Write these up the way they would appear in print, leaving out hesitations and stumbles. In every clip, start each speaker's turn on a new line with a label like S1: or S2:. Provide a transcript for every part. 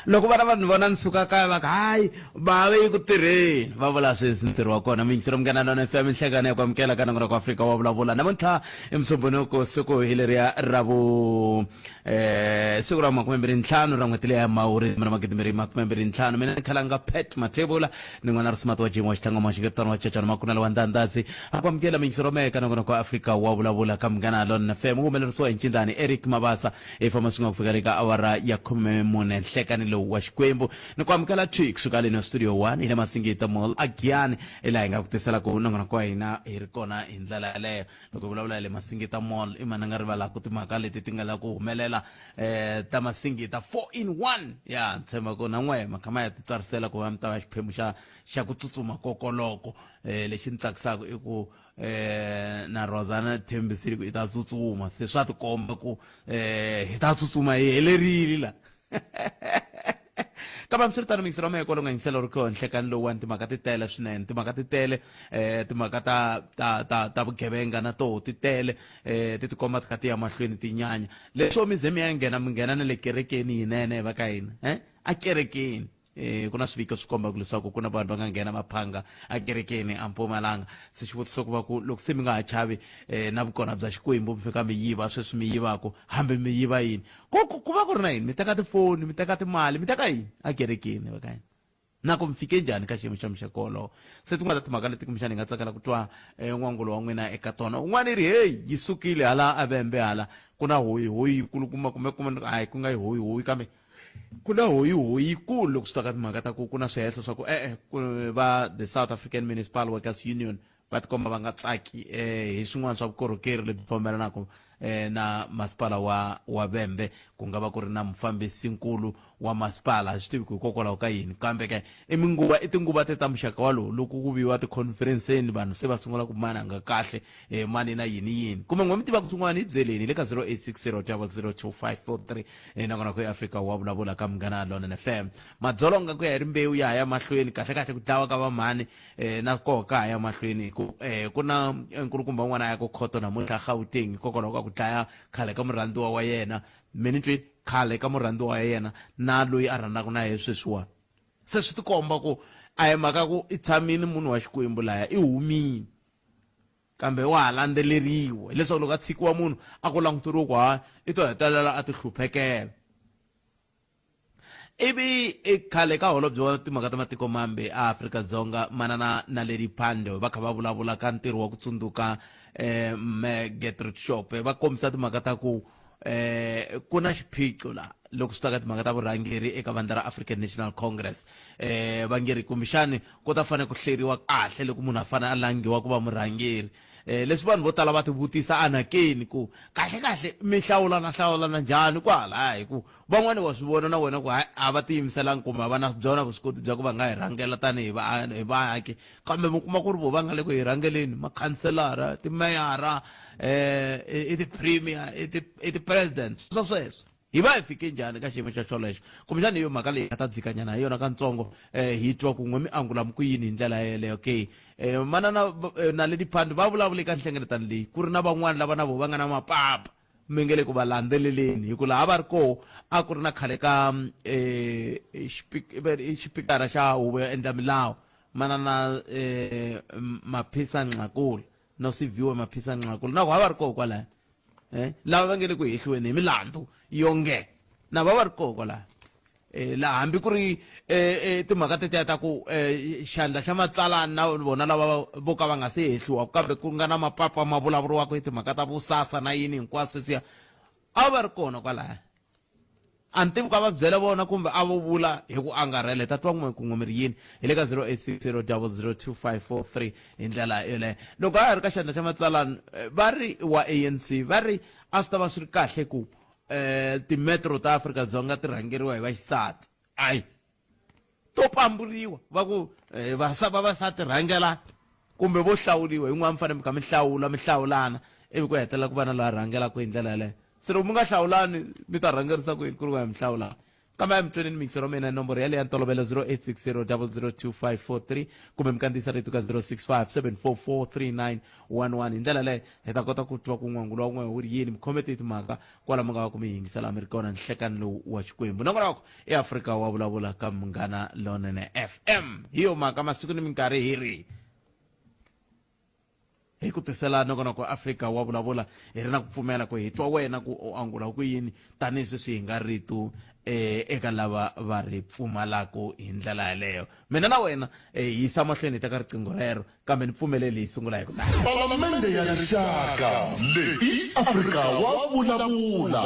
S1: Loko vana va ni vona ni suka kaya va ku hayi va ve ku tirheni va vula sweswi ntirho wa kona. Miyingiselo Munghana Lona FM nhlekani ya ku amukela ka Nongonoko wa Afrika wa vulavula. Namuntlha i Musumbhunuku siku hi leriya ra vu eh siku ra 25 ra n'hweti leya Mhawuri lembe ra 2025. Mina ni khalanga Pat Mathebula ni n'wana Risimati wa Jim wa Xitlangoma wa Xingetana wa Chachana Makunala wa Ndandadzi. Ha ku amukela miyingiselo mehe ka Nongonoko wa Afrika wa vulavula ka Munghana Lona FM wu humelerisiwa hi Ncindani Eric Mabasa. Hi famba swin'we ku fika le ka awara ya 14 nhlekani lowu wa Xikwembu. Ni ku amukela thwi kusuka leno Studio 1 hi le Masingita Mall a Giyani, hi laha hi nga ku tiselaka nongonoko wa hina hi ri kona hi ndlela yaleyo. Loko hi vulavula hi le Masingita Mall, i mani a nga rivalaka timhaka leti ti nga la ku humelela ta Masingita 4 in 1? Ya, ni tshemba ku na n'wehe ma kha ma ya titsarisela ku va mi ta va xiphemu xa xa ku tsutsuma kokoloko. Lexi ni tsakisaka i ku eh na Rosanna thembisile ku i ta tsutsuma se swa tikomba ku eh hi ta tsutsuma hi helerile la kambe hambiswiritano miyingiselo wa mehe kwalo nga yingisela uri kona nhlekani lowuwani timhaka ti tele swinene timhaka ti tele eh timhaka ta ta ta ta vugevenga na toho ti tele eh ti tikomba ti kha ti ya mahlweni ti nyanya leswo mi ze mi ya nghena mi nghena na le kerekeni yinene va ka hina eh a kerekeni Eh, ku na swiviko swi kombaka leswaku ku na vanhu va nga nghena va phanga ekerekeni a Mpumalanga. Se xivutiso ku va ku loko se mi nga ha chavi eh, na vukona bya Xikwembu mi fika mi yiva sweswi mi yivaku, hambi mi yiva yini? Ku, ku, ku va ku ri na yini? Mi teka tifoni, mi teka timali, mi teka yini ekerekeni va ka yini? Na ku mi fike njhani ka xiyimo xa muxaka wolowo? Se tin'wana ta timhaka leti kumbexana hi nga tsakela ku twa eh, n'wangulo wa n'wina eka tona. Un'wana i ri heyi yi sukile hala a Vhembe hala ku na hoyihoyi yikulukumba kumbe kumbe hayi ku nga yi hoyihoyi kambe Ku na hoyihoyi yikulu loko swi ta ka timhaka ta ku ku na swihehlo swa ku e-e ku va the South African Municipal Workers Union va tikomba va nga tsaki eh, hi swin'wana swa vukorhokeri lebyi fambelanaka eh, na masipala wa wa Vhembe ku nga va ku ri na mufambisinkulu wa masipala a swi tivi ku hikokwalaho ka yini kambe ke i minguva i tinguva te ta muxaka walowu loko ku vuyiwa tikhonferenseni vanhu se va sungula ku mani a nga kahle eh, mani na yini yini kumbe n'we mi tivaka swin'wana hi byeleni hi le ka 0860 002543 eh, nakona ku eAfrika wa vulavula ka Munghana Lonene FM. Madzolonga ku ya hi rimbewu ya ha ya mahlweni, kahle-kahle ku dlawa ka vamhani eh, na koho ka ha ya mahlweni ku eh, ku na eh, nkulukumba un'wana a ya ku khoto namuntlha Gauteng hikokwalaho ka ku dlaya khale ka murhandziwa wa yena me ni twi khale ka murhandziwa wa yena na loyi a rhandzaka na yena sweswiwani se swi tikomba ku a hi mhaka ku i tshamile munhu wa Xikwembu laya i humile Kambe wa ha landzeleriwa, hileswaku loko a tshikiwa munhu a ku languteriwe ku ha i to hetelela a tihluphekela. Ivi khale ka holobye wa timhaka ta matiko mambe a Afrika-Dzonga manana Naledi Pandor va kha va vulavula ka ntirho wa ku tsundzuka eh, Mme Gertrude Shope va kombisa timhaka ta ku eh ku na xiphiqo la loko swi ta ka timhaka ta vurhangeri eka vandla ra African National Congress eh va nge ri kumbexani ku ta fanele ku hleriwa kahle loko munhu a fanele a langiwa ku va murhangeri eh leswi vanhu vo tala va tivutisa anakeni ku kahle kahle mi hlawulana hlawulana njhani kwala hi ku van'wani wa swi vona na wena ku hayi a va tiyimiselanga kumbe a va na byona vuswikoti bya ku va nga hi rhangela tanihi hi vaaki kambe mi kuma ku ri vo va nga le ku hi rhangeleni makhanselara timeyara um i ti-premier i ti-president swa sweswo hi va hi fike njhani ka xiyimo xa xolexo kumbexana hi yo mhaka leyi nga ta dzikanyana hi yona kantsongo um hi twa kun'we mi angula mi ku yini hi ndlela yeleyo ke um manana na lady Pande va vulavule ka nhlengeletano leyi ku ri na van'wana lava na vo va nga na mapapa mi nge le ku va landzeleleni hi ku laha va ri koho a ku ri na khale ka um xipikara xa huvo yo endla milawu manana um Maphisa Nqakula Nosiviwe Maphisa Nqakula na ku va ri koho kwalaya eh lava va nge le ku hehliweni hi milandzu yonge na va va ri koho kwalaya eh la hambi ku ri eh, eh timhaka tetiya ta ku eh, xandla xa matsalani na vona lava vo ka va nga se hehliwa kambe ku nga na mapapa ma vulavuriwaka hi timhaka ta vusasa na yini hinkwaswo sweswiya a va ri kona kwalaya A ni tivi ku a va byela vona kumbe a vo vula hi ku angarhela. Hi ta twa n'we kun'we mi ri yini hi le ka 0860 002543 hi ndlela yoleyo. Loko a ha ri ka xandla xa matsalana eh, va ri wa ANC va ri a swi ta va swi ri kahle ku eh, timetro ta Afrika-Dzonga ti rhangeriwa hi vaxisati. Ayi to pamburiwa va ku eh, vavasati rhangela kumbe vo hlawuriwa yin'wana mi fanele mi kha mi hlawula mi hlawulana ivi ku hetelela ku va na loyi a rhangelaka hi ndlela yaleyo se loko mi nga hlawulani mi ta rhangerisa ku yini ku ri ku ya mi hlawulana Kambe a mi tweni ni mixero wa mina nomboro yaleyo ya ntolovelo 0860 002543 kumbe mi kandziyisa rito ka 065 744 3911. Hi ndlela leyo hi ta kota ku twa ku n'wangulo wa n'wehe wu ri yini. Mi khome tihi timhaka kwala mi nga va ku mi yingisela mi ri kona nhlekani lowu wa Xikwembu. Nongonoko i Afrika wa vulavula ka Munghana Lonene FM. Hi yo mhaka masiku ni minkarhi hi ri hi ku tisela nongonoko Afrika wa vulavula hi ri na ku pfumela ku hi twa wena ku u angula ku yini tanihi sweswi hi nga rito eh, eka lava va ri pfumalaku hi ndlela yaleyo. Mina na wena eh, hi yisa mahlweni hi teka riqingho rero kambe ni pfumeleli hi sungula hi ku tani.
S2: Palamende ya Rixaka leyi i Afrika wa vulavula.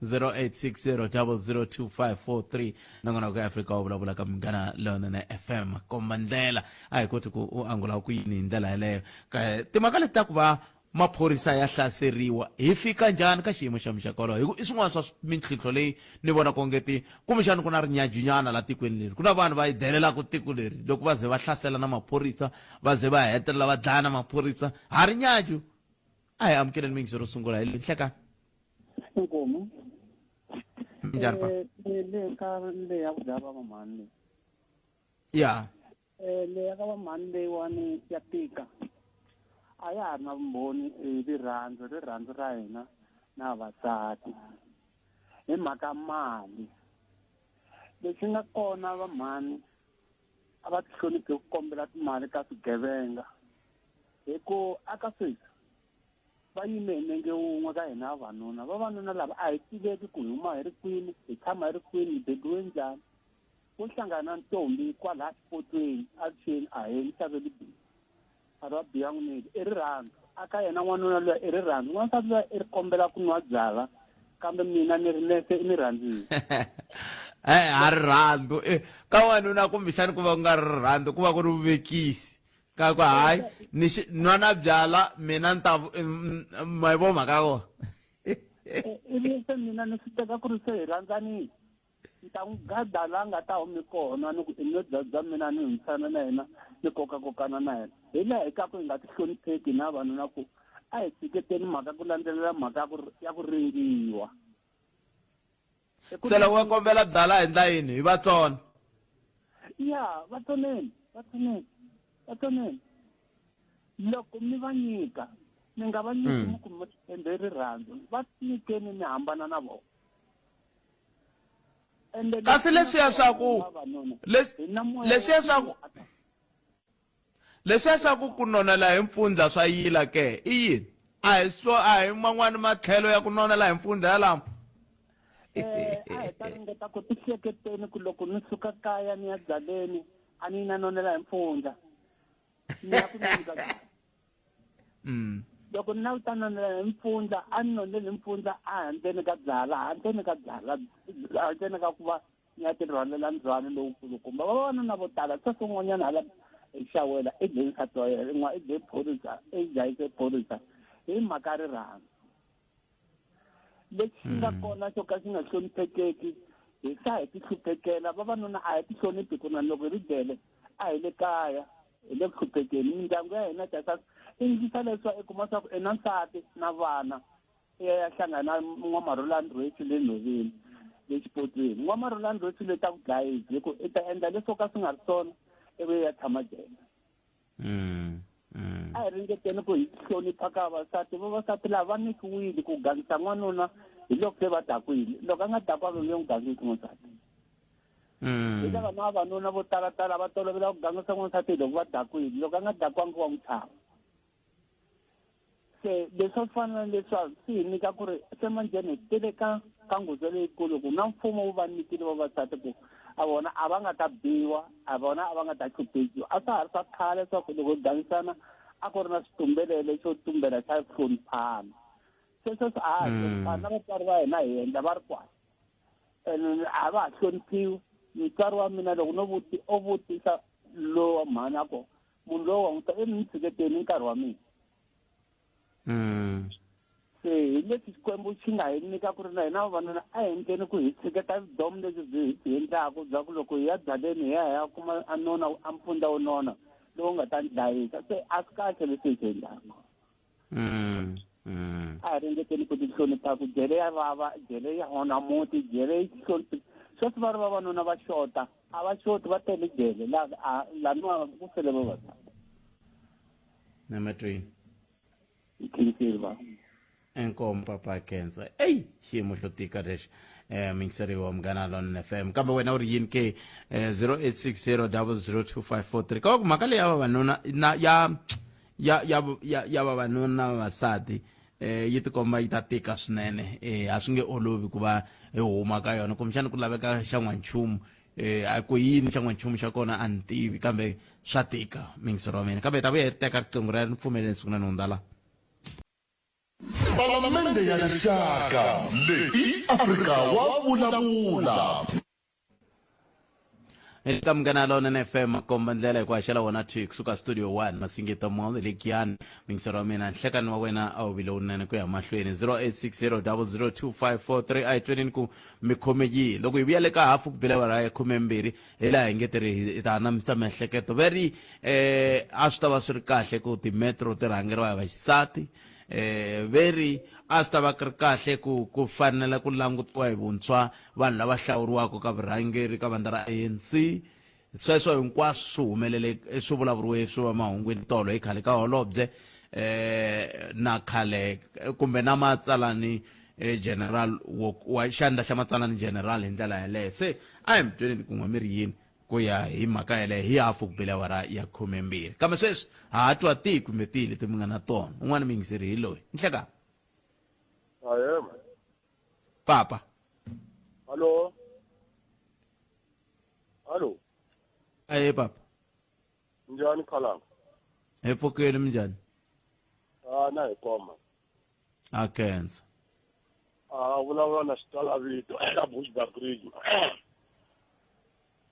S1: 0860002543 nongonoko ya Afrika wa vulavula ka Munghana Lonene FM. Komba ndlela a hi koti ku u angula ku yini hi ndlela yaleyo. Ka timhaka leti ta ku va maphorisa ya hlaseriwa hi fika njhani ka xiyimo xa muxaka wolowo? Hi ku i swin'wana swa mintlhintlho leyi ni vonaka onge ti kumbexani ku na rinyajunyana la tikweni leri. Ku na vanhu va yi delelaka tiko leri loko va ze va hlasela na maphorisa, va ze va hetelela va dlaya na maphorisa. Ha rinyaju. A hi amukeleni miyingiso ro sungula hi nhlekani.
S3: Inkomu.
S1: Minjhani pa?
S3: Eh, le ka le ya ku dlaya va mhani leyi.
S1: Ya.
S3: Eh, le ya ka va mhani leyiwani ya tika. A ya ha ri na vumbhoni hi rirhandzu, rirhandzu ra hina na vavasati. Hi mhaka mali. Lexi nga kona va mhani a va tihloniphi ku kombela timali ka swigevenga. Hi ku aka sweswi va yime hi nenge wun'we ka hina vavanuna. Vavanuna lava a hi tiveki ku hi huma hi ri kwini, hi tshama hi ri kwini, hi bebiwe njhani. Wo hlangana na ntombi kwalaha xipotweni avuxeni a he ni xaveli biya. A ri wa biya n'wi nyiki. I rirhandzu. A ka yena n'wanuna luya i rirhandzu. N'wansati luya i ri kombela ku nwa byalwa kambe mina ni ri nese i ni rhandzile.
S1: Eh, ha rirhandzu. Eh, ka wanuna kumbexani ku va ku nga ri rirhandzu ku va ku ri vuvekisi. Ka ku hayi ni xi nwana byala mina ni ta ma yi vo mhaka ya kona.
S3: Ivi se mina ni swi teka ku ri se hi rhandzanile. Ni ta n'wi gada la nga ta humi kona ni ku i nwe byala bya mina ni hundzisana na yena ni kokakokana na yena. Hi laha hi ka ku hi nga ti hlonipheki hina vavanuna ku a hi tshiketeni mhaka ku landzelela mhaka ya ku ya ku ringiwa.
S1: Se loko va kombela byala hi ndla yini hi va tsona?
S3: Ya, va tsoneni, va tsoneni, va tsoneni. Loko mi va nyika, mi nga va nyiki mi ku mi tshembe rirhandzu, va nyikeni mi hambana na vona. Ende
S1: Kasi leswiya swa ku leswiya swa ku Leswiya swa ku ku nonela hi mpfundla swa yila ke i yini? A hi swo a hi man'wani matlhelo ya ku nonela hi mpfundla yalamo.
S3: Eh, a hi ta ringeta ku tihleketeni ku loko ni suka kaya ni ya byaleni a ni na nonela hi mpfundla ni ya ku nyika Loko ni lava ku ta nonela hi mpfundla a ni noneli hi mpfundla a handleni ka byala handleni ka byala handleni ka ku va ni ya ti rhwalela ndzhwalo lowukulukumba. Vavanuna vo tala sweswi un'wanyana hala hi xawela i dlaye nsati wa yena i dlaye phorisa i dlayise phorisa hi mhaka ya rirhandzu. Lexi xi nga kona xo ka xi nga hloniphekeki hi sa hi ti hluphekela vavanuna a hi ti hloniphi ku na loko hi ri jele a hi le kaya hi le ku hluphekeni mindyangu ya hina ta i ndlisa leswa i kuma swa ku i na nsati na vana i ya ya hlangana na n'wamarhulani rhwexu le nhoveni le xipotweni n'wamarhulani rhwexu le ta ku dlayisa hi ku i ta endla leswo ka swi nga ri swona ivi ya tshama jele A hi ringeteni ku hi hlonipha ka vavasati vavasati lava va nyikiwile ku gangisa n'wanuna hi loko se va dakwile loko a nga dakwanga nge n'wi gangisi n'wansati hi lava na vavanuna vo talatala va tolovela ku gangisa n'wansati loko va dakwile loko a nga dakwangi wa n'wi chava Se leswo fana na leswa swi hi nyika ku ri se manjheni hi tele ka ka nghozi leyikulu ku na mfumo wu va nyikile vavasati ku a vona a va nga ta biwa a vona a va nga ta hluphekiwa a swa ha ri swa khale swa ku loko hi gangisana a ku ri na xitumbelele xo tumbela xa hloniphana se sweswi a ha hloniphana na vatswari va hina hi endla va ri kwala ene a va ha hloniphiwi mutswari wa mina loko no vuti o vutisa lowa mhani a ku munhu lowu wa n'wi ta i ni tshiketeni nkarhi wa mina Se hi leswi Xikwembu xi nga hi nyika ku ri na hina vavanuna a hi endleni ku hi tshiketa vudomu lebyi byi hi byi endlaka bya ku loko hi ya byaleni hi ya hi ya kuma a nona a mpfundla wo nona lowu nga ta ni dlayisa se a swi kahle leswi hi swi endlaka. A hi ringeteni ku ti hlonipha ku jele ya vava, jele ya onha muti, jele yi hloniphi. Sweswi va ri vavanuna va xota, a va xoti va tele jele la a laniwa ku sele vavasati.
S1: Nematweni.
S3: Khinsile va.
S1: Inkomu papa Khensa. Ey, xiyimo xo tika lexi. Mingiseri wa Munghana Lonene FM. Kambe wena u ri yini ke? 0860002543. Ka ku mhaka leyi ya vavanuna na ya ya ya ya ya vavanuna na vavasati yi tikomba yi ta tika swinene. A swi nge olovi ku va hi huma ka yona. Kumbexana ku laveka xa n'wanchumu. A ku yini xa n'wanchumu xa kona a ni tivi kambe swa tika mingiseri wa mina. Kambe hi ta vuya hi teka riqingho ra ni pfumeleni siku na ni hundza la.
S2: Palamende ya Rixaka leyi Afrika wa vulavula.
S1: Eka Munghana Lonene FM makomba ndlela hi ku haxela wona thwi kusuka studio 1 Masingita Mall le Giyani. Mingisero wa mina nhlekani wa wena a wu vile wunene ku ya mahlweni 0860002543 a hi tweneni ku mi khome yihi loko hi vuya le ka hafu ku bile awara ya khumembirhi hi laha hi nge ti ri hi ta anamisa miehleketo ve ri a swi ta va swi ri kahle ku timetro ti rhangeriwa hi vaxisati ve ri a swi ta va ku ri kahle ku ku fanele ku langutiwa hi vuntshwa vanhu lava hlawuriwaka ka vurhangeri ka vandla ra ANC sweswo hinkwaswo swi humelele swi vulavuriwe swi va mahungwini tolo hi khale ka holobye na khale kumbe na matsalani general wa xandla xa matsalani general hi ndlela yaleyo se a hi mi tweni kun'we mi ri yini ku ya hi mhaka yaleyo hi hafu ku bile awara ya khumembirhi kambe sweswi ha ha twa tihi kumbe tihi leti mi nga na tona un'wana muyingiseri hi loyi nhleka
S4: Ahee.
S1: Papa.
S4: Hallo. Hallo.
S1: Aye papa.
S4: Njhani Khalanga?
S1: Hi pfukile minjhani?
S4: Ah na hi koma.
S1: A khensa.
S4: A vulavula na xikalavito eka Bushbuckridge.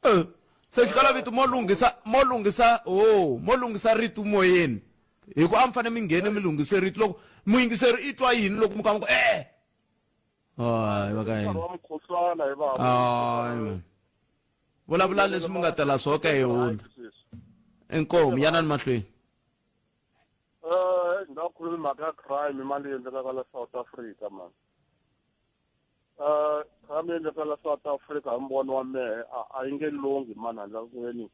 S1: Eh, se xikalavito mo lunghisa mo lunghisa oh mo lunghisa rito moyeni hi ku a mi fanele mi nghene mi lunghise rito loko muyingiseri i twa yini loko mi kama ku eh hayi va ka yini
S4: Wa mukhuhlwana hi va.
S1: Hayi man. Vulavula leswi mi nga tela swo ka hi hundza. Inkomu yanani mahlweni.
S4: Eh, nga khulumi mhaka ya crime mali leyi endlekaka la South Africa man. Eh, crime leyi endlekaka la South Africa hi mbono wa mehe a yi nge lunghi man handle ka ku veni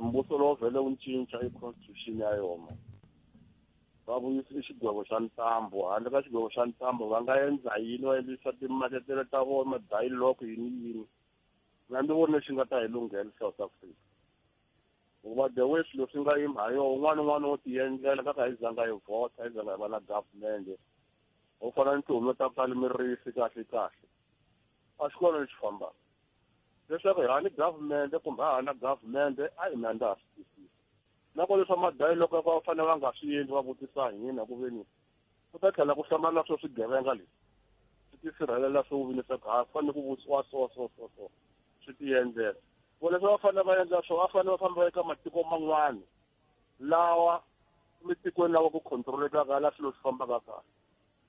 S4: mbuso lowu vhele wu cinca i constitution ya yona va vuyisa xigwevo xa ntambu handle ka xigwevo xa ntambu va nga endla yini va endlisa timaketele ta vona ma-dialogue yini yini mina ndzi voni lexi nga ta hi lunghela South Africa hikuva the way swilo swi nga yima ha yona un'wana un'wana wo tiendlela kaka hi zanga hi vhota hi zanga hi va na government ho fana ni tihomu ta ku tala mirisi kahle kahle a xi kona lexi fambaka leswaku hi hani government kumbe a hana government a hi mina ndza ha swi twisisi na ko leswa ma-dialogue va fanele va nga swi endli va vutisa hina ku veni ku ta tlhela ku hlamala swo swigevenga leswi swi tisirhelela swo vi leswaku ha fanele ku vutisiwa so so so so swi tiendlela vo leswi va fanele va endla swo va fanele va famba eka matiko man'wana lawa emitikweni lawa ku controlekaka la swilo swi fambaka kahle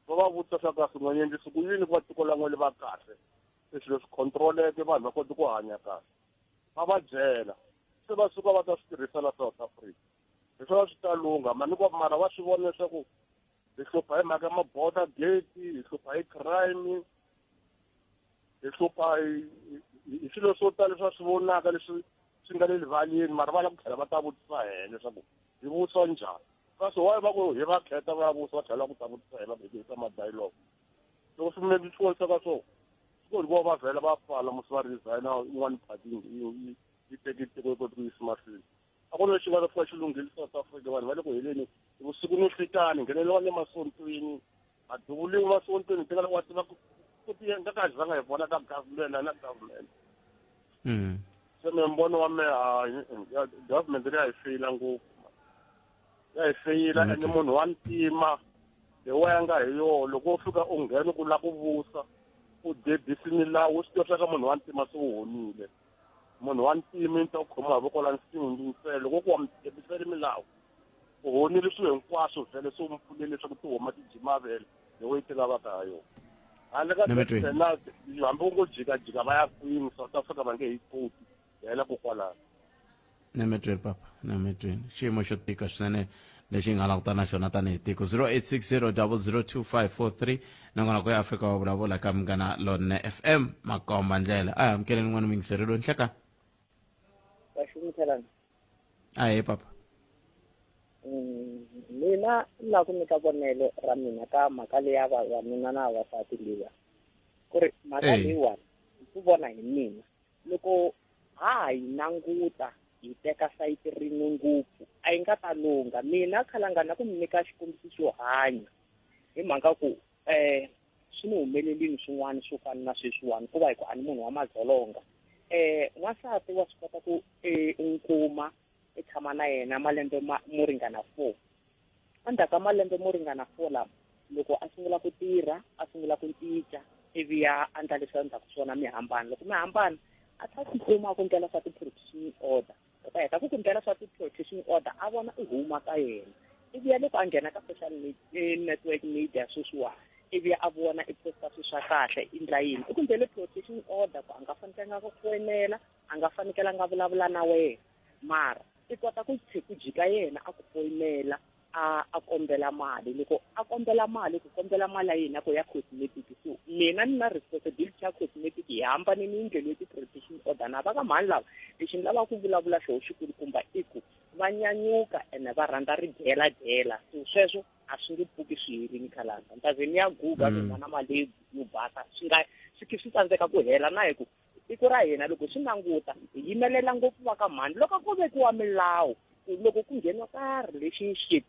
S4: va va vutisa swa ka swin'wana endlisi ku yini ku va tiko lan'we va kahle se swilo swi controleke vanhu va kota ku hanya kahle va va byela se va suka va ta swi tirhisa la South Africa hi swona swi ta lungha mani ku mara va swi vona leswaku hi hlupha hi mhaka ma-border gate hi hlupha hi crime hi hlupha hi swilo swo tala leswi va swi vonaka leswi swi nga le rivaleni mara va lava ku tlhela va ta vutisa hena leswaku hi vutisa njhani kasi why va ku hi va khetha va ya vusa va tlhela ku ta vutisa hina hi tirhisa ma-dialogue loko swi maybe swi vonisaka so swi ko va vhela va pfala musi va resigna yin'wana party yi teke tiko yi koti ku yisa mahlweni a ku na lexi nga ta fika xi lunghile South Africa vanhu va le ku heleni vusiku ni nhlikani ngheneliwa le masontweni a duvuliwi masontweni tika wa tiva ku ti endla ka zanga hi vona ka government na government se me mbono wa me government leyi a yi feyila ngopfu ya hi feyila ene munhu wa ntima hi wa nga hi yoho loko wo fika u nghena ku la ku vusa u debisi milawu u swi tiva swa ka munhu wa ntima se u honile munhu wa ntima i ta ku khomiwa hi voko la nsimbi ntsena loko ku wa mi debisele milawu u honile swilo hinkwaswo vhele se u mi pfulele leswaku ti huma ti jima vhele hi wo yi ti lavaka ha yona handle ka hambi u ngo jikajika va ya kwini South Africa va nge yi koti hela kokwalano.
S1: Nemetweni papa, nemetweni. Xiyimo xo tika swinene lexi hi nga langutana na xona tanihi tiko. 0860002543 nakona ku ya Afrika wa vulavula ka Munghana Lonene FM makomba ndlela. A hi amukeleni n'wana muyingiseri loyi nhlekani.
S5: Vaxumuthelana.
S1: Ahee papa.
S5: Mina ni lava ku nyika vonelo ra mina ka mhaka leya vavanuna na vavasati liya. Ku ri mhaka leyiwani hi ku vona hi mina loko ha ha yi languta hi teka sayiti rin'we ngopfu a yi nga ta lungha. Mina khalanga na ku mi nyika xikombiso xo hanya hi mhaka ku um swi ni humelelini swin'wana swo fana na sweswiwani ku va hi ku a ni munhu wa madzolonga. N'wansati wa swi kota ku u n'wi kuma i tshama na yena malembe mo ringana 4. Endzhaku ka malembe mo ringana 4 lama loko a sungula ku tirha a sungula ku cinca ivi ya endla leswi a endlaka swona mi hambana. Loko mi hambana a tlhela a swi kuma ku ndlela swa ti-protection order. Loko a heta ku ku ndlela swa ti-protection order a vona i huma ka yena. Ivi ya loko a nghena ka social network media sweswiwani ivi a vona i posta swilo swa kahle i ndla yini i ku ndlele protection order ku a nga fanekelanga ku foyinela a nga fanekelanga vulavula na wena mara i kota ku ku jika yena a ku foyinela a a kombela mali loko a kombela mali ku kombela mali ya yena ku ya cosmetic so mina ni na responsibility ya cosmetic hi hambanini yi ndleliwe ti-protection order na va ka mhani lava lexi ni lavaka ku vulavula xoho xikulukumba i ku va nyanyuka ene va rhandza ridyeladyela so sweswo a swi nge pfuki swi herini khalanga ni ta ze ni ya guga ni huma na malebvu yo basa swi nga swi swi tsandzeka ku hela na hi ku tiko ra hina loko swi languta hi yimelela ngopfu va ka mhani loko ko vekiwa milawu ku loko ku ngheniwa ka relationship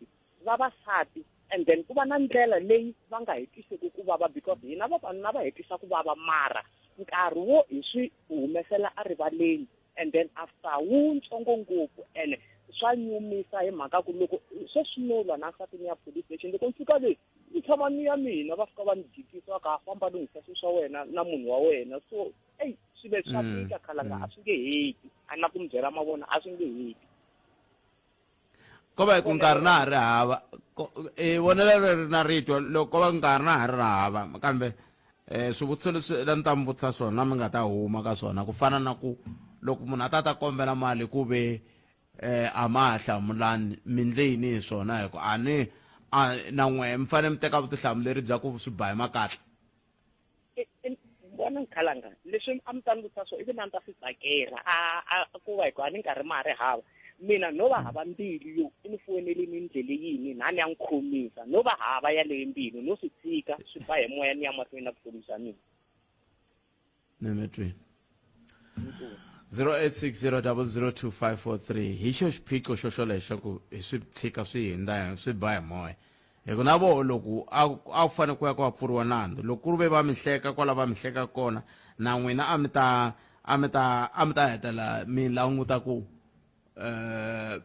S5: vavasati and then ku va na ndlela leyi va nga hi twiseki ku vava because hina vavanuna va hi twisa ku vava mara nkarhi wo hi swi humesela erivaleni and then after wu ntsongo ngopfu ene swa nyumisa hi mhaka ku loko sweswi no lwa na nsati ni ya police station loko ni fika le ni tshama ni ya mina va fika va ni jikisa va ka ha famba lunghisa swilo swa wena na munhu wa wena so eyi swilo leswi swa tika khalanga a swi nge heti a na ku mi byela mavona a swi nge heti
S1: ko va hi ku nkarhi na ha ri hava i vonelo leri na ritwa loko ko va nkarhi na ha ri hava kambe um swivutiso leswi la ni ta mi vutisa swona mi nga ta huma ka swona ku fana na ku loko munhu a ta ta kombela mali ku ve a ma ha hlamulani mi ndle yini hi swona hi ku a ni a na n'we mi fanele mi teka vutihlamuleri bya ku swi ba hi makatla.
S5: Vona nkhalanga leswi a mi ta ni vutisa swona ivi na ni ta swi tsakela a ku va hi ku a ni nkarhi ma ha ri hava mina no va hava mbilu yo i ni foyinelini ni ndlele yini na ni ya n'wi khomisa no va hava yaleyo mbilu no swi tshika swi ba hi moya ni ya mahlweni na vutomi bya mina.
S1: Nemetweni 0860002543 hi xo xiphiqo xo xolexo ku hi swi tshika swi hindza swi ba hi moya hi ku na voho loko a a ku fanele ku ya ku ya pfuriwa nandzu loko ku ri ve va mi hleka kwala va mi hleka kona na n'wina a mi ta a mi ta a mi ta hetelela mi languta ku um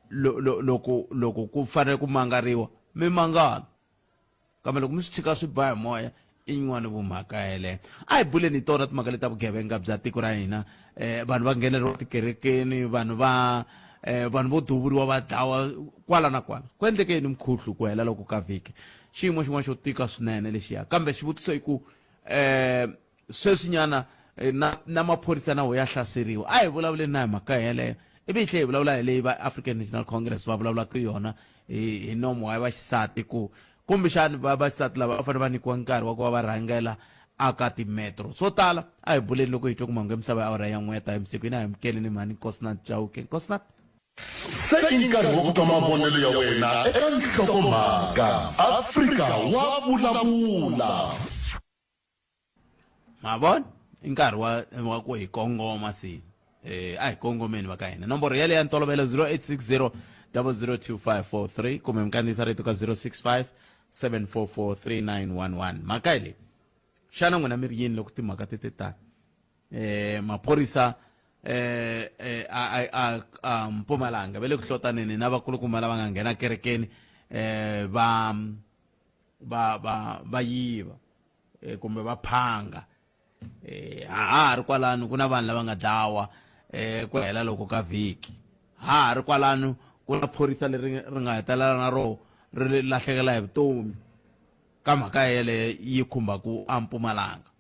S1: loko loko ku fanele ku mangariwa mi mangala Kambe loko mi swi tshika swi ba hi moya, i yin'wana vumhaka yeleyo. A hi buleni hi tona timhaka leti ta vugevenga bya tiko ra hina. Vanhu va ngheneleriwa tikerekeni, vanhu va vanhu vo duvuriwa va dlawa kwala na kwala. Ku endleke yini mukhuhlu ku hela loko ka vhiki? Xiyimo xin'wana xo tika swinene lexiya. Kambe xivutiso i ku sweswinyana na na maphorisa na wo ya hlaseriwa. A hi vulavuleni na hi mhaka yeleyo. Ivi hi tlhela hi vulavula hi leyi va African National Congress va vulavulaka yona hi hi nomo wa vaxisati ku kumbexani va vaxisati lava va fanele va nyikiwa nkarhi wa ku va va rhangela aka timetro swo tala. A hi buleni loko hi twa ku mhangu ya misava ya awara ya n'we ta hi msiku hina hi amukeli ni mhani Nkosinathi Chauke. Nkosinathi.
S2: Se i nkarhi wa ku twa mavonelo ya wena eka nhlokomhaka. Afrika wa vulavula.
S1: Ma vona i nkarhi wa wa ku hi kongoma se a hi kongomeni va ka hina nomboro yaleyo ya ntolovelo 0860 002543 kumbe mi kandziyisa rito ka 065 744 3911 mhaka hi leyi xana n'wina mi ri yini loko timhaka ti te tani maphorisa a a a Mpumalanga va le ku hlotaneni na vakulukumba lava nga nghena kerekeni va va va va yiva kumbe va phanga ha ha ri kwalano ku na vanhu lava nga dlawa ku hela loko ka vhiki ha ha ri kwalano ku na phorisa leri ri nga hetelela na roho ri lahlekela hi vutomi ka mhaka yeleyo yi khumbaku a Mpumalanga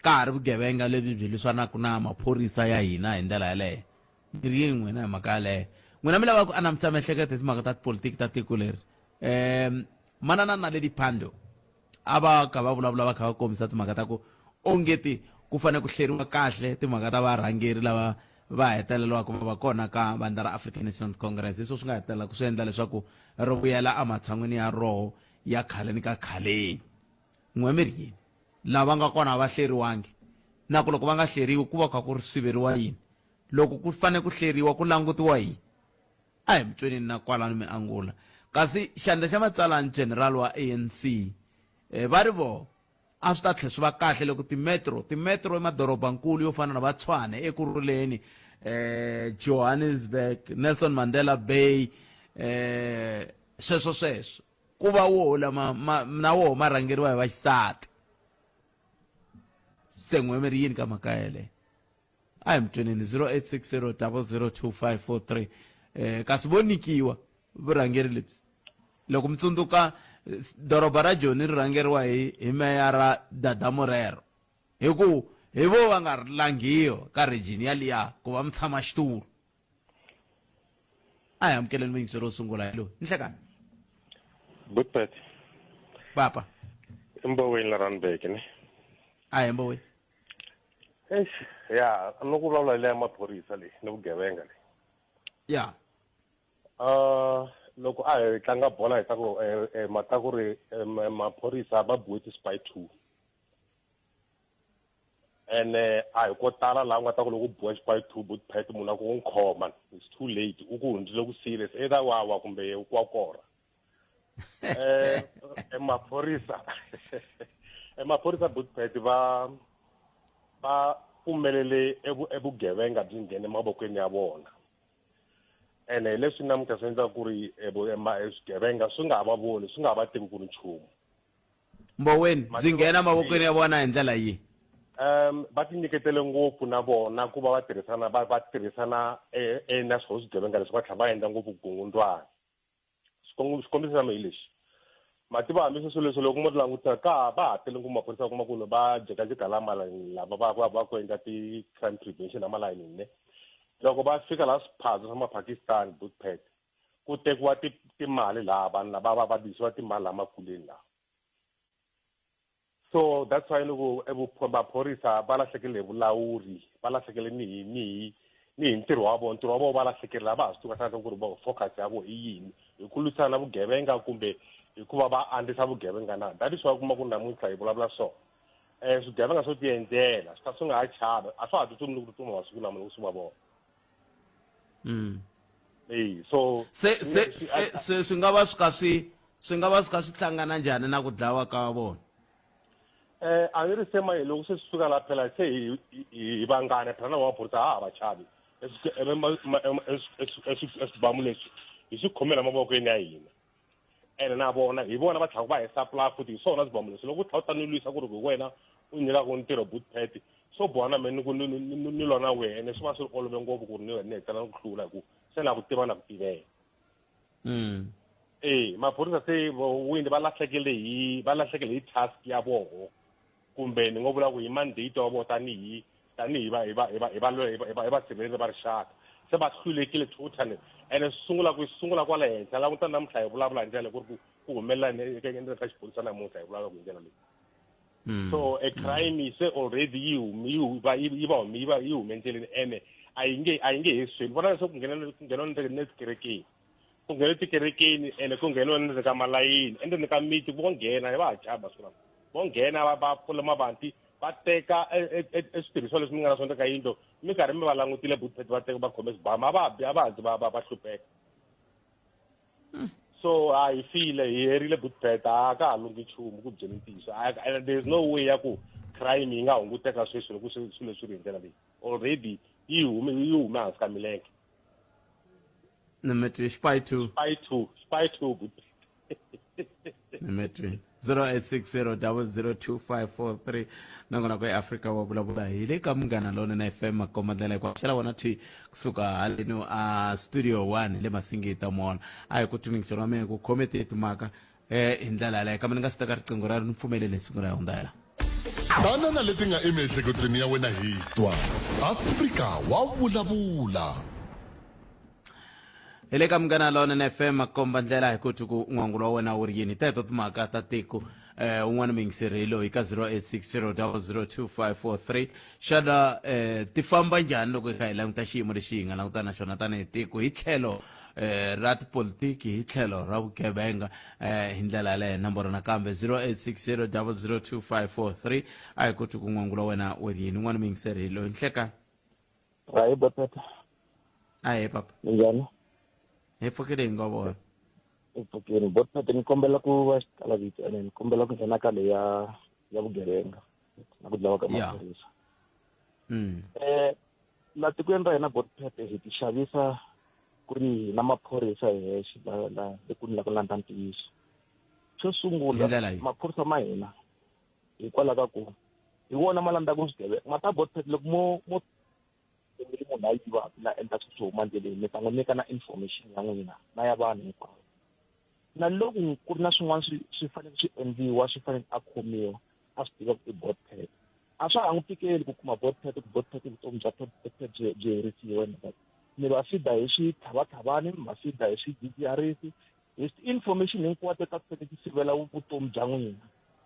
S1: ka ha ri vugevenga lebyi byi lwisanaka na maphorisa ya hina hi ndlela yeleyo mi ri yini n'wina hi mhaka yaleyo. N'wina mi lava ku anamisa miehleketo hi timhaka ta tipolitiki ta tiko leri. Um manana Naledi Pandor a va kha va vulavula va kha va kombisa timhaka ta ku ongeti ku fanele ku hleriwa kahle timhaka ta varhangeri lava va hetelelaka va va kona ka vandla ra African National Congress. Hi swo swi nga hetelela ku swi endla leswaku ri vuyela ematshan'wini ya roho ya khale ni ka khaleni. N'we mi ri yini? Lava nga kona a va hleriwangi. Na ku loko va nga hleriwi ku va kha ku ri siveriwa yini? Loko ku fanele ku hleriwa ku langutiwa yini? A hi mi tweneni na kwalano mi angula. Kasi xandla xa matsalani general wa ANC eh, va ri voho a swi ta tlhe swi va kahle loko timetro timetro emadorobankulu yo fana na va Tshwane Ekurhuleni eh, Johannesburg Nelson Mandela Bay eh, sweswo sweswo ku va woho lama ma, na woho ma rhangeriwa hi vaxisati se n'we mi ri yini ka mhaka yeleyo a hi mi tweneni 0860 002543 eh kasi vo nyikiwa vurhangeri lebyi loko mi tsundzuka doroba ra Joni ri rhangeriwa hi hi meyara Dada Morero hi ku hi vo va nga ri langhiwa ka region yaliya ku va mutshama xitulu a hi amukeleni muyingiseri wo sungula hi loyi nhlekani
S4: Goodbye.
S1: papa
S4: I Mboweni la Randburg ne.
S1: a hi Mboweni
S4: Eish, ya, ni ku vulavula leya maphorisa leyi ni vugevenga leyi.
S1: Ya.
S4: Uh, loko a hi tlanga bola hi ta ku eh, eh, mata ku ri eh, maphorisa va biwe ti-spy two ene a hi ko tala laha u nga ta ku loko u biwa xipy two bootpet munhu a ku n'wi khoma it's too late u ku hundzile ku serious either wa wa kumbe wa kora eh maphorisa maphorisa bootpet va va pfumelele evugevenga byi nghena emavokweni ya vona ene hi leswi namuntlha swi endlaka ku ri swigevenga swi nga ha va voni swi nga ha va tivi ku ri nchumu
S1: Mboweni byi nghena mavokweni ya vona hi ndlela yihi?
S4: Um va tinyiketele ngopfu na vona ku va va tirhisana va va tirhisana e, e na swona swigevenga leswi va tlhela va endla ngopfu vukungundwani xikombiso xa mina hi lexi mativa hambi sweswo leswi loko mo langutisa ka va ha tele ngopfu maphorisa kuma ku va jekajeka la malayini lava va va va ku endla ti-crime prevention la malayinini ne loko va fika laha swiphazo swa mapakistan bootpad ku tekiwa timali laha vanhu lava va va dyisiwa timali laha makuleni laha so that's why loko maphorisa va lahlekele hi vulawuri va lahlekele ni hi ni hi ni hi ntirho wa vona ntirho wa vona va lahlekerile a va ha swi tivi kahle ku ri focus ya vona i yini hi ku lwisana na vugevenga kumbe hikuva va andzisa vugevenga na that is why kuma ku namuntlha hi vulavula so um swigevenga swo tiendlela swi ka swi nga ha chavi a swa ha tsutsumi ni ku tsutsuma masiku lama loko swi va vona
S1: mm.
S4: Hey, so
S1: se se se se swi nga va swi kha swi swi nga va swi kha swi hlangana njhani na ku dlawa ka vona
S4: eh a ni ri se maye loko se swi fika la phela se hi hi vangana phela na maphorisa ha ha va chavi eswibamu leswi hi swi khomela mavokweni ya hina ene na vona hi vona va tlhaka va hi supply futhi hi swona swibamu leswi loko u tlhela u ta ni lwisa ku ri hi wena u nyikaka ntirho bootpad swo boha na mina ni ku ni ni lwa na wena ene swi va swi olove ngopfu ku ri ni ni hetelela ni ku hlula hi ku se na ku tiva na ku tiveka
S1: mm.
S4: e maphorisa se wini va lahlekele hi va lahlekele hi task ya voho kumbe ni ngo vula ku hi mandate wa vona tanihi tanihi va hi va hi va hi va hi va hi vasirheleri va rixaka se va hlulekile totally ene swi sungula ku sungula kwala henhla languta namuntlha hi vulavula hi ndlela ku ri ku ku humelela endzeni ka xiphorisa namuntlha hi vulavula hi ndlela leyi
S1: mm.
S4: so a crime se already yi yi va yi va yi va yi hume endleleni ene a yi nge a yi nge he sweli vona leswaku ku nghena ku nghena ne tikerekeni ku nghena tikerekeni ene ku ngheniwa na le ka malayini endzeni ka miti vo nghena va ha chava masiku lama vo nghena va va pfula mavanti va teka e, e, e, e switirhisiwa leswi mi nga na swona ka yindlu mi karhi mi va langutile butpet va teka va khome swibamu a va bi a va hansi va va va hlupheka so a hi file hi herile butpet a ka ha lunghi nchumu ku byeni ntiyiso there is no way ya ku crime yi nga hunguteka sweswi loko swilo swi ri hi ndlela leyi already yi hume yi hume hansi ka milenge
S1: Nimetri spy 2
S4: spy 2 spy 2 good
S1: Nimetri 0860002543 nakona ku eAfrika wa vulavula hi le ka Munghana Lonene FM makomba ndlela hinkwayo xela wona thwi kusuka haleno a studio 1 le Masingita Mall a hi ku tumingiselo wa mina ku khome ti timhaka eh hi ndlela yaleyo kambe ni nga si teka riqingho ra ri ni pfumelele siku ra hundza yela
S2: Tana na leti nga emiehleketweni ya wena hi twa. Afrika wa vulavula.
S1: Hi le ka Munghana Lonene FM makomba ndlela hi ku twi ku n'wangulo wa wena wu ri yini. Teto timhaka ta tiko eh un'wana muyingiseri hi loyi ka 0860002543 xana eh ti famba njhani loko hi kha hi languta xiyimo lexi hi nga langutana na xona tanihi tiko hi tlhelo eh ra tipolitiki hi tlhelo ra vugevenga eh hi ndlela yaleyo nomboro nakambe 0860002543 a hi ku twi ku n'wangulo wa wena wu ri yini un'wana muyingiseri hi loyi nhleka
S6: Hayi botata.
S1: Ahee papa.
S6: Minjhani?
S1: Hi pfukile hi nga vona.
S6: Hi pfukile. Botata ni kombela ku va xitala vito ene ni kombela ku nghena ka leya ya vugevenga na ku dlawa ka maphorisa. Eh la tikweni ra hina botata hi ti xavisa ku ri hina maphorisa hi hexe la la eku ni la ku landza ntiyiso. Xo sungula maphorisa ma hina hikwalaho ka ku hi wona ma landzaka swigevenga ma ta botpet loko mo mo kumile munhu a yiva na endla swilo swo huma ndleleni mi ta n'wi nyika na information ya n'wina na ya vanhu hinkwavo na loko ku ri na swin'wana swi swi fanele swi endliwa swi fanele a khomiwa a swi tiva ku i botpet a swa ha n'wi tikeli ku kuma botpet ku botpet vutomi bya botpet byi byi herisiwe mi va fida hi switlhavatlhavani mi va fida hi swidzidziharisi hi information hinkwato ta ku fanele ti sivela vutomi bya n'wina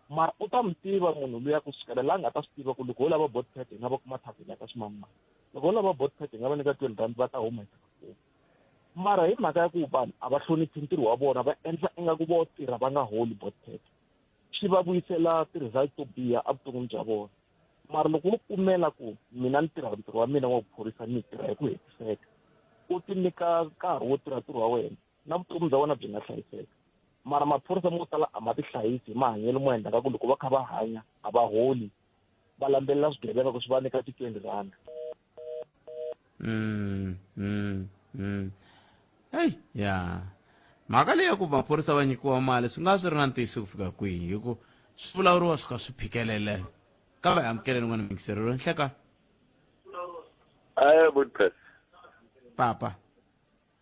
S6: mara u ta mi tiva munhu luya ku sukela laha nga ta swi tiva ku loko ho lava botpet hi nga va kuma thavheni ya ka swimamana loko ho lava botpet hi nga va nyika 20 rand va ta huma hi ta mara hi mhaka ya ku vanhu a va hloniphi ntirho wa vona va endla ingaku vo tirha va nga holi botpet swi va vuyisela ti-result to biha evuton'wini bya vona mara loko wo pfumela ku mina ni tirha ntirho wa mina wa vuphorisa ni tirha hi ku hetiseka u ti nyika nkarhi wo tirha ntirho wa wena na vutomi bya wena byi nga hlayiseka mara maphorisa mo tala a ma ti hlayisi hi mahanyelo mo endla ka ku loko va kha va hanya a va holi va landzelela swigevenga ku swi va nyika ti-20 rand.
S1: Hey ya mhaka leyi ya ku maphorisa va nyikiwa mali swi nga swi ri na ntiyiso ku fika kwihi hi ku swi vulavuriwa swi kha swi phikelele ka va amukeleni n'wana mingisero ro nhleka.
S4: Aye butpes.
S1: Papa.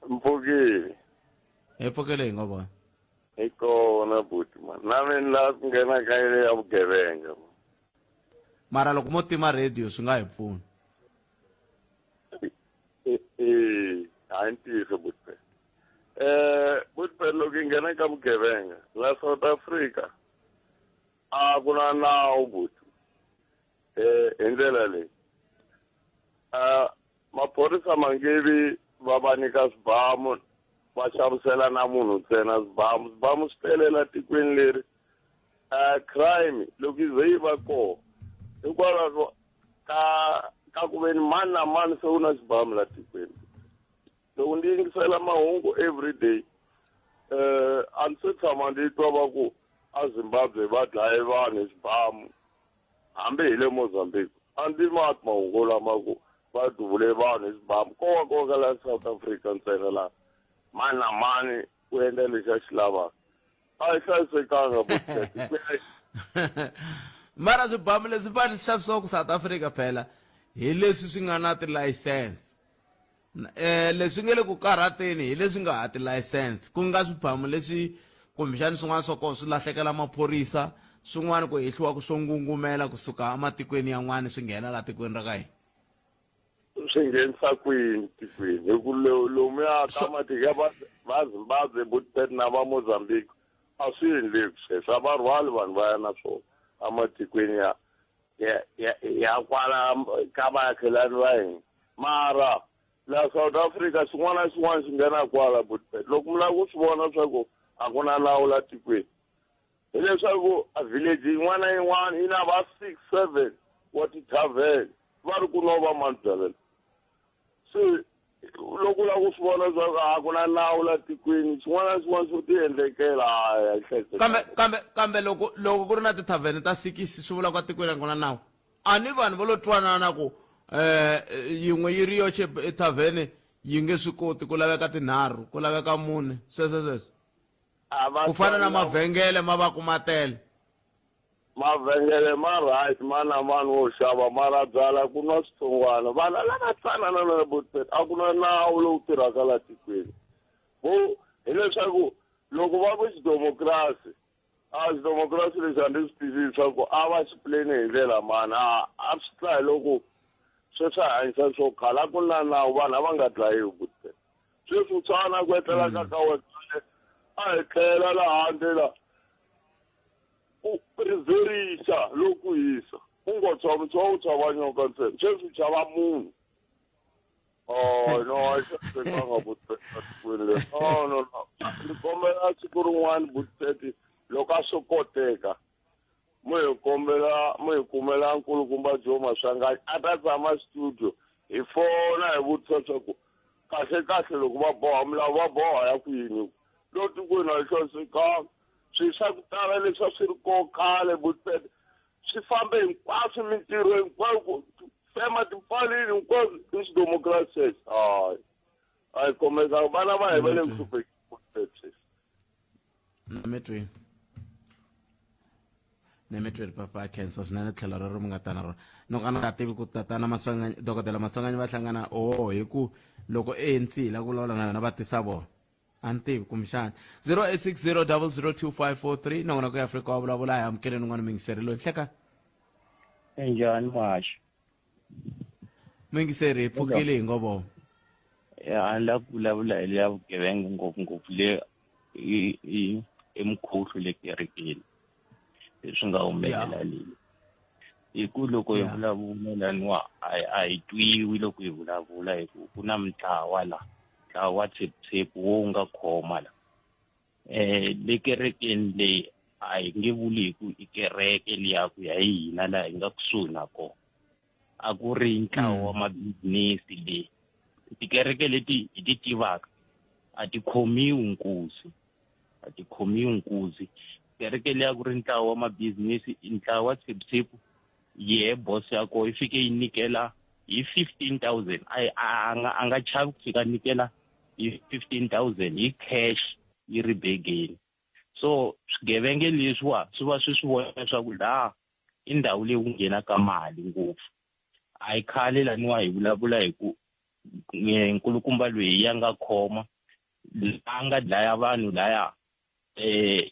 S4: Mpfukile.
S1: Hi pfukile hi nga vona.
S4: Hi kona buti man. Na mina ni lava ku nghena ka ile ya vugevenga.
S1: Mara loko mo tima radio swi nga hi pfuna.
S4: Eh, hayi ntiyiso buti. Eh, buti loko hi nghena ka vugevenga la South Africa a ku na nawu buti. Eh, hi ndlela leyi. Ah, Maphorisa ma nge vi va va nyika swibamu va xavisela na munhu ntsena swibamu. Swibamu swi tele la tikweni leri. Crime loko yi ze yi va kona hikwalaho ka ka ku veni mani na mani se u na xibamu la tikweni. Loko ndzi yingisela mahungu everyday a ndzi se tshama ndzi twa va ku a Zimbabwe va dlaye vanhu hi swibamu. Hambi hi le Mozambique, a ndzi ma twi mahungu lama ku va duvule vanhu hi swibamu. Ko va ko ka la South Africa ntsena laha mani na mani u endla lexi a xi lavaka. A yi hlayisekanga Botket.
S1: Mara swibamu leswi va xavisiwaka South Africa phela hi leswi swi nga na tilayisense. Eh, leswi nge le ku karhateni hi leswi nga ha tilayisense ku nga swibamu leswi kumbexani swin'wana swa kona swi lahlekela maphorisa swin'wana ku hehliwa ku swo ngungumela kusuka ematikweni yan'wana swi nghena laha tikweni ra ka hina.
S4: Swi nghenisa kwini tikweni hi ku lomuya ka matiko ya va Zimbabwe, Botpet na va Mozambique a swi endleki sweswo, a va rhwali vanhu va ya na swona ematikweni ya ya ya ya kwala ka vaakhelani va hina mara la South Africa xin'wana na xin'wana xi nghena kwala Botpet loko mi lava ku swi vona swa ku a ku na nawu la tikweni hileswaku a village yin'wana na yin'wana yi na va 6 7 wa ti-tavern va ri ku no va mani byalelo se loko u lava ku swi vona leswaku a ku na nawu la tikweni xin'wana na xin'wana xo ti endlekela hayi a yi hlayisekanga.
S1: Kambe kambe kambe loko loko ku ri na tithavhene ta sikisi swi vula ku atikweni a ku na nawu a ni vanhu va lo twanana ku um yin'we yi ri yoxe ethavhene yi nge swi koti ku laveka tinharhu ku laveka mune sweswo sweswo
S4: A va
S1: ku fana na
S4: twanana
S1: mavhengele ma va ku ma tele
S4: Mavhengele ma right ma na vanhu vo xava mara byala ku nwa switsongwana vana lava tsanana na Botpet a ku na nawu lowu tirhaka la tikweni vo hileswaku loko va ku xidemokirasi a xidemokirasi lexi a ndzi swi twisisi swa ku a va xi puleni hi ndlela mani a a swi tla hi loko sweswi a hanyisa swo khala a ku na nawu vanhu a va nga dlayiwi Botpet. Sweswi u tshana ku etlela ka ka wena khale a hi tlela laha handle la u rizerisa loko hisa u ngo tshova tshova u tshova nyoka ntsena sweswi u chava munhu. Oh no, a xi hlayisekanga butete tikweni leri. No no no. Ni kombela siku rin'wana butete loko a swi koteka mu hi kombela mu hi kumela nkulukumba Joe Maswanganyi a ta tshama studio hi fona hi vutisa swa ku kahle kahle loko va boha milawu va boha ya ku yini lo tikweni a yi hlayisekanga swilo swa ku tala leswi a swi ri kona khale butete swi fambe hinkwaswo mintirho hinkwayo ku fema tipfalini hinkwaswo i xidemokirasi xexo hayi a yi khomeka vana va hi va le ku hluphekeni.
S1: Nametweni Nemetweni papa khensa swinene tlhelo rero mi nga ta na rona no ka ni nga tivi ku tatana Maswanganyi dokodela Maswanganyi va hlangana o hi ku loko ANC yi lava ku vulavula na yona va tisa vona a ni tivi kumbexana 0860002543 nongonoko ya Afrika wa vulavula hi amukeleni un'wana muyingiseri loyi nhlekani.
S7: Njhani muhaxi?
S1: Muyingiseri hi pfukile hi ngo vona.
S7: Ya a ni lava ku vulavula hi leya vugevenga ngopfungopfu le i i i mukhuhlu le kerekeni leswi nga humelela leyi hi ku loko hi vulavula laniwa a hi twiwi loko hi vulavula hi ku ku na mintlawa la ntlawa wa tsheputshepu wo wu nga khoma la eh le kerekeni leyi a hi nge vuli hi ku i kereke liya ku ya hi hina laha hi nga kusuhi na kona a ku ri ntlawa wa mabizinisi leyi tikereke leti hi ti tivaka a ti khomiwi nkuzi a ti khomiwi nkuzi kereke leyi a ku ri ntlawa wa mabizinisi ntlawa wa tsheputshepu yehe boss ya koho yi fike yi nyikela hi 15000 a nga a nga chavi ku fika nyikela hi 15000 hi cash yi ri begeni so swigevenge leswiwa swi va swi swi vona leswaku laha i ndhawu leyi ku nghenaka mali ngopfu a yi khale laniwa hi vulavula hi ku nkulukumba loyi ya nga khoma la nga dlaya vanhu laya eh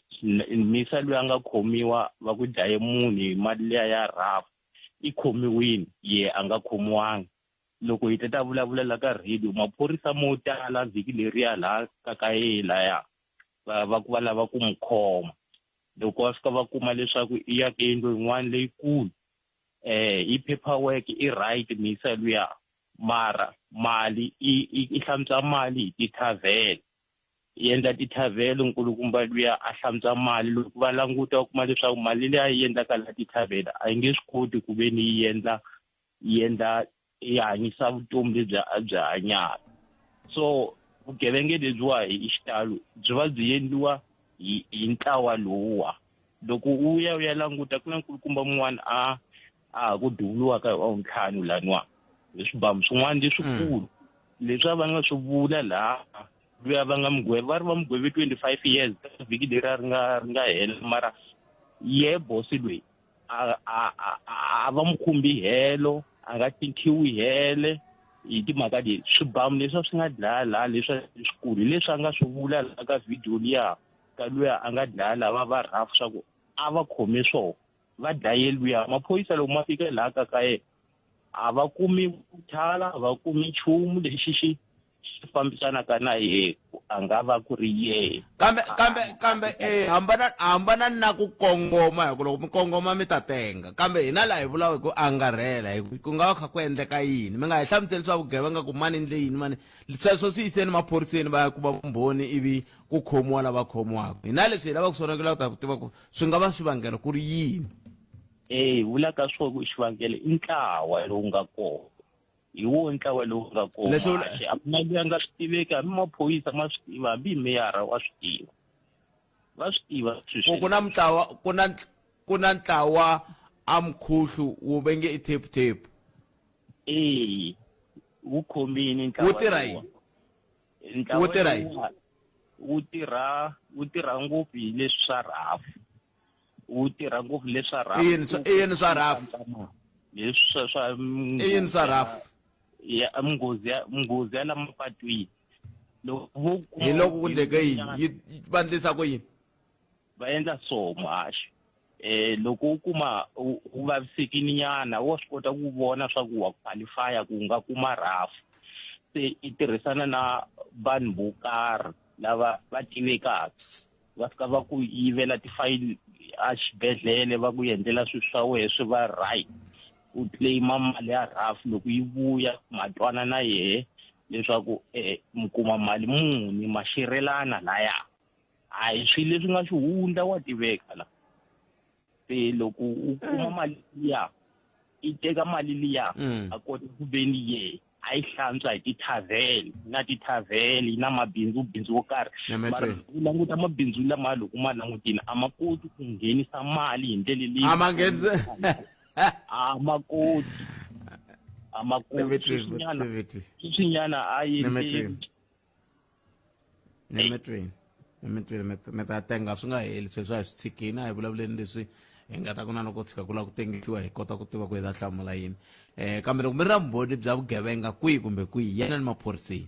S7: misa loyi a nga khomiwa va ku dlaye munhu hi mali liya ya rafu i khomiwini ye a nga khomiwanga loko hi ta vulavula la ka radio maphorisa mo tala vhiki leriya laha ka ka ye laya va va ku va lava ku n'wi khoma loko va fika va kuma leswaku i ya ka yindlu yin'wana leyikulu eh i paperwork i right misa luya mara mali i hlantswa mali hi tithavhele i endla tithavhele nkulukumba luya a hlantswa mali loko va languta va kuma leswaku mali leyi a yi endlaka la tithavhele a yi nge swi koti ku ve ni yi endla yi endla yi hanyisa vutomi lebyi a byi hanyaka so vugevenga lebyiwa hi xitalo byi va byi endliwa hi hi ntlawa lowuwa loko u ya u ya languta ku na nkulukumba mun'wana a a ha ku duvuriwaka hi wavuntlhanu laniwa hi swibamu swin'wana leswikulu mm. leswi a va nga swi vula laha luya va nga mugweve va ri va mugweve 25 years vhiki leri a ri nga ri nga hela mara ye bosi loyi a a a a va mu khumbi helo a nga tinkhiwi hele hi timhaka leti swibamu leswi a swi nga dlaya laha leswi leswikulu hi leswi a nga swi vula laha ka video liya ka luya a nga dlaya lava va rhafu swa ku a va khome swona va dlaye luya maphorisa loko ma fika laha ka ka yena a va kumi thala a va kumi nchumu lexi xi xi fambisanaka na yehe a nga va ku ri yehe
S1: kambe kambe kambe eh hambana hambana na ku kongoma hi ku loko mi kongoma mi ta tenga kambe hina laha hi vulaka hi ku angarhela hi ku nga va kha ku endleka yini mi nga hi hlamuseli swa vugevenga ku mani endle yini mani sweswo swi yiseni maphoriseni va ya kuma vumbhoni ivi ku khomiwa lava khomiwaka hina leswi hi lavaka swona ku lava ku ta ku tiva ku swi nga va swivangelo ku ri yini.
S7: E hi vulaka swo ku xivangelo i ntlawa lowu nga kona hi wo ntlawa lowu nga kona a ku na loyi a nga swi tiveki hambi maphorisa ma swi tiva hambi meyara wa swi tiva va swi tiva
S1: ku ku na mutlawa ku na ku na ntlawa a mukhuhlu wu venge i tape tape
S7: ee wu khomini
S1: ntlawa wu tirha yini
S7: ntlawa wu tirha yini wu tirha wu tirha ngopfu hi leswi swa rhafu wu tirha ngopfu leswa
S1: rhafu i yini swa i yini swa rhafu
S7: leswi swa swa
S1: i yini swa rhafu
S7: ya munghozi ya munghozi ya la mapatwini
S1: loko vo hi loko ku ndleke yini yi va ndlisa ku yini
S7: va endla so muhaxi eh loko u kuma u vavisekile nyana wa swi kota ku vona swa ku wa qualify ku nga kuma rhafu se i tirhisana na vanhu vo karhi lava va tivekaka va fika va ku yivela tifayili a xibedhlele va ku endlela swilo swa wena swi va right u claima mali ya raf loko yi vuya ma twana na yehe leswaku um mi kuma mali muni ma xerelana laya a hi swilo leswi nga xihundla wa tiveka la se loko u kuma mali liya i teka mali liya a kota ku veni ye a yi hlantswa hi tithavhele na tithavhele na mabindzu bindzu wo karhi mara u languta mabindzu lama loko ma langutile a ma koti ku nghenisa mali hi ndlela leyi
S1: a ma nghenisi
S7: a ma koti a ma koti sweswinyana a yi
S1: Nemetweni Nemetweni mi ta tenga swi nga heli sweswi a hi swi tshikini a hi vulavuleni leswi hi nga ta ku na loko tshika ku lava ku tengisiwa hi kota ku tiva ku hi ta hlamula yini um kambe loko mi ri na vumbhoni bya vugevenga kwihi kumbe kwihi yanani maphoriseni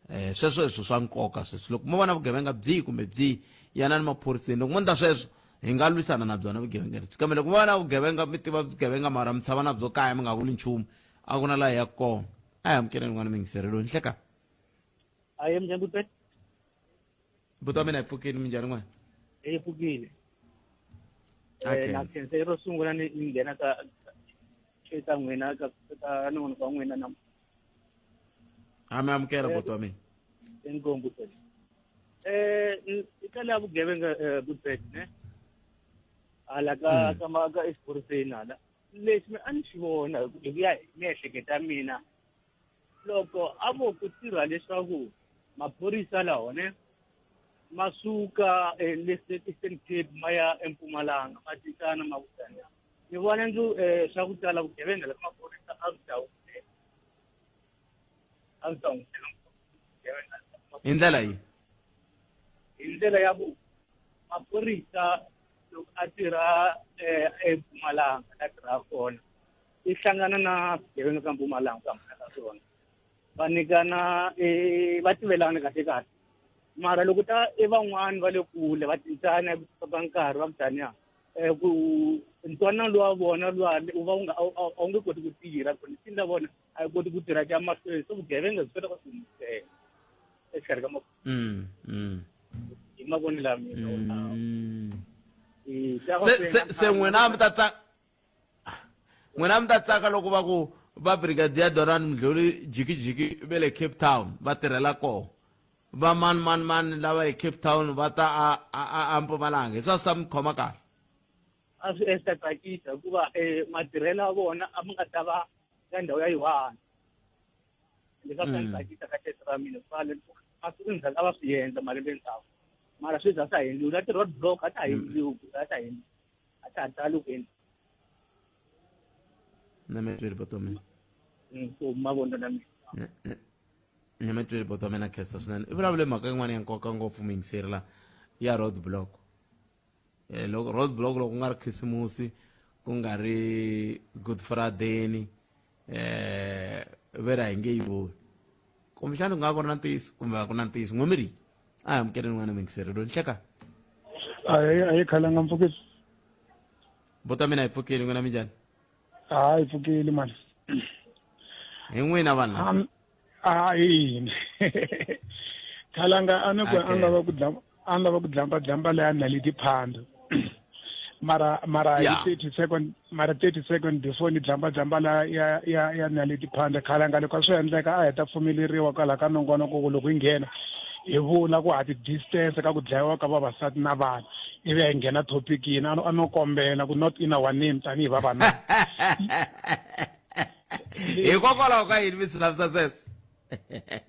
S1: um sweswo hi swo swa nkoka sweswi loko mo vona vugevenga byihi kumbe byihi yanani maphoriseni loko mo ndla sweswo hi nga lwisana na byona vugevenga lebyi kambe loko mo va na vugevenga mi tiva vugevenga mara mi tshama na byo kaya mi nga vuli nchumu a ku na laha hi yaka kona a hi amukeleni n'wana miyingiseri loyi nhleka
S8: Aye minjhani buti?
S1: Buti wa mina hi pfukile minjhani n'wana?
S8: Hi pfukile. Eh na khensa ro sungula ni nghena ka eka n'wina ka ka nongonoko wa n'wina na
S1: a mi amukela buti wa mina.
S8: Inkomu buti. Eh eka la vugevenga buti ne? Hala ka ka ma ka exiphoriseni hala. Lexi a ni xi vona hi ku ya hi miehleketo ya mina loko a vo ku tirha leswaku maphorisa lawa ne ma suka eh, le Eastern Cape ma ya eMpumalanga ma cincana ma vutana ni vona ndzi eh, swa ku tala vugevenga loko maphorisa a swi ta hunguteka a swi ta hunguteka vugevenga
S1: hi ndlela yi
S8: hi ndlela ya ku maphorisa loko a tirha eh, eMpumalanga la tirhaka kona yi hlangana na swigevenga swa Mpumalanga ku hambana ka swona va nyikana eh, va tivelana kahle kahle mara loko ta i van'wani va le kule va cincana ku famba nkarhi va ku taniya um ku ntwanano lowa vona luwa u va u nga a wu nge koti ku tirha connection la vona a yi koti ku tirha ka mahlweni so vugevenga byi kota ku hunguteka exikarhi ka hi mavonelo ya mina
S1: se n'wina mi ta tsaka n'wina mi ta tsaka loko va ku va brigadier Doran Mdluli jikijiki ve le Cape Town va tirhela kona va mani mani mani lava hi Cape Town va ta a a a Mpumalanga hi swa swi ta mi khoma kahle
S8: a swi swi ta tsakisa hikuva um matirhelo ya vona a ma nga ta va ka ndhawu ya yi one leswi a swi ta ni tsakisa ka xeso ra mina hikuva masiku ndzhaku a va swi endla malembe ndzhaku mara sweswi a swa ha endliwi na ti-road block a ta ha endliwi a ta ha endliwi a ta ha tali ku endla
S1: Nyametweli boto mina
S8: so mavonelo ya mina
S1: Nyametweli boto mina khensa swinene i vulavule mhaka yin'wana ya nkoka ngopfu muyingiseri la ya road block eh, loko road block loko ku nga ri khisimusi ku nga ri good friday eh vera hi nge yi voni kumbexana ku nga ku ri na ntiyiso kumbe a ku na ntiyiso n'we mi ri a hi amukeleni n'wana muyingiseri loyi nhleka
S9: a yi khalanga mpfukisi
S1: buta mina hi pfukile n'wina minjhani
S9: a hi pfukile mani
S1: hi n'wina vanhu lava
S9: a yini khalanga a ni ku a lava ku dla a lava ku dlamba dlamba leya naliti phando mara mara hi 30 second mara 30 second before ni dlamba dlamba la ya ya ya naliti phando khalanga loko a swi endleka a hi ta pfumeleriwa kwala ka nongonoko ku loko hi nghena hi vula ku ha ti distance ka ku dlayiwa ka vavasati na vana ivi a hi nghena topic yini a no kombela ku not in our name tanihi vavanuna
S1: hikokwalaho ka yini mi swi lavisa sweswo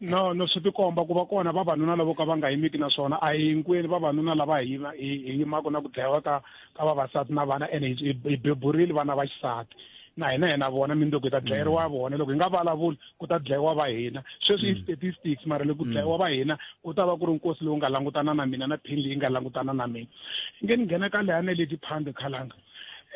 S9: no no swi tikomba ku va kona vavanuna lavo ka va nga yimiki naswona a hi hinkwenu vavanuna lava hi hi yimaka na ku dlayiwa ka ka vavasati na vana ene hi beburile vana va xisati na hina hi na vona mindzuku hi ta dlayeriwa vona loko hi nga vulavuli ku ta dlayiwa va hina sweswi i statistics mara loko ku dlayiwa va hina ku ta va ku ri nkosi lowu nga langutana na mina na pain leyi nga langutana na mina nge ni nghena ka leyana leti phande khalanga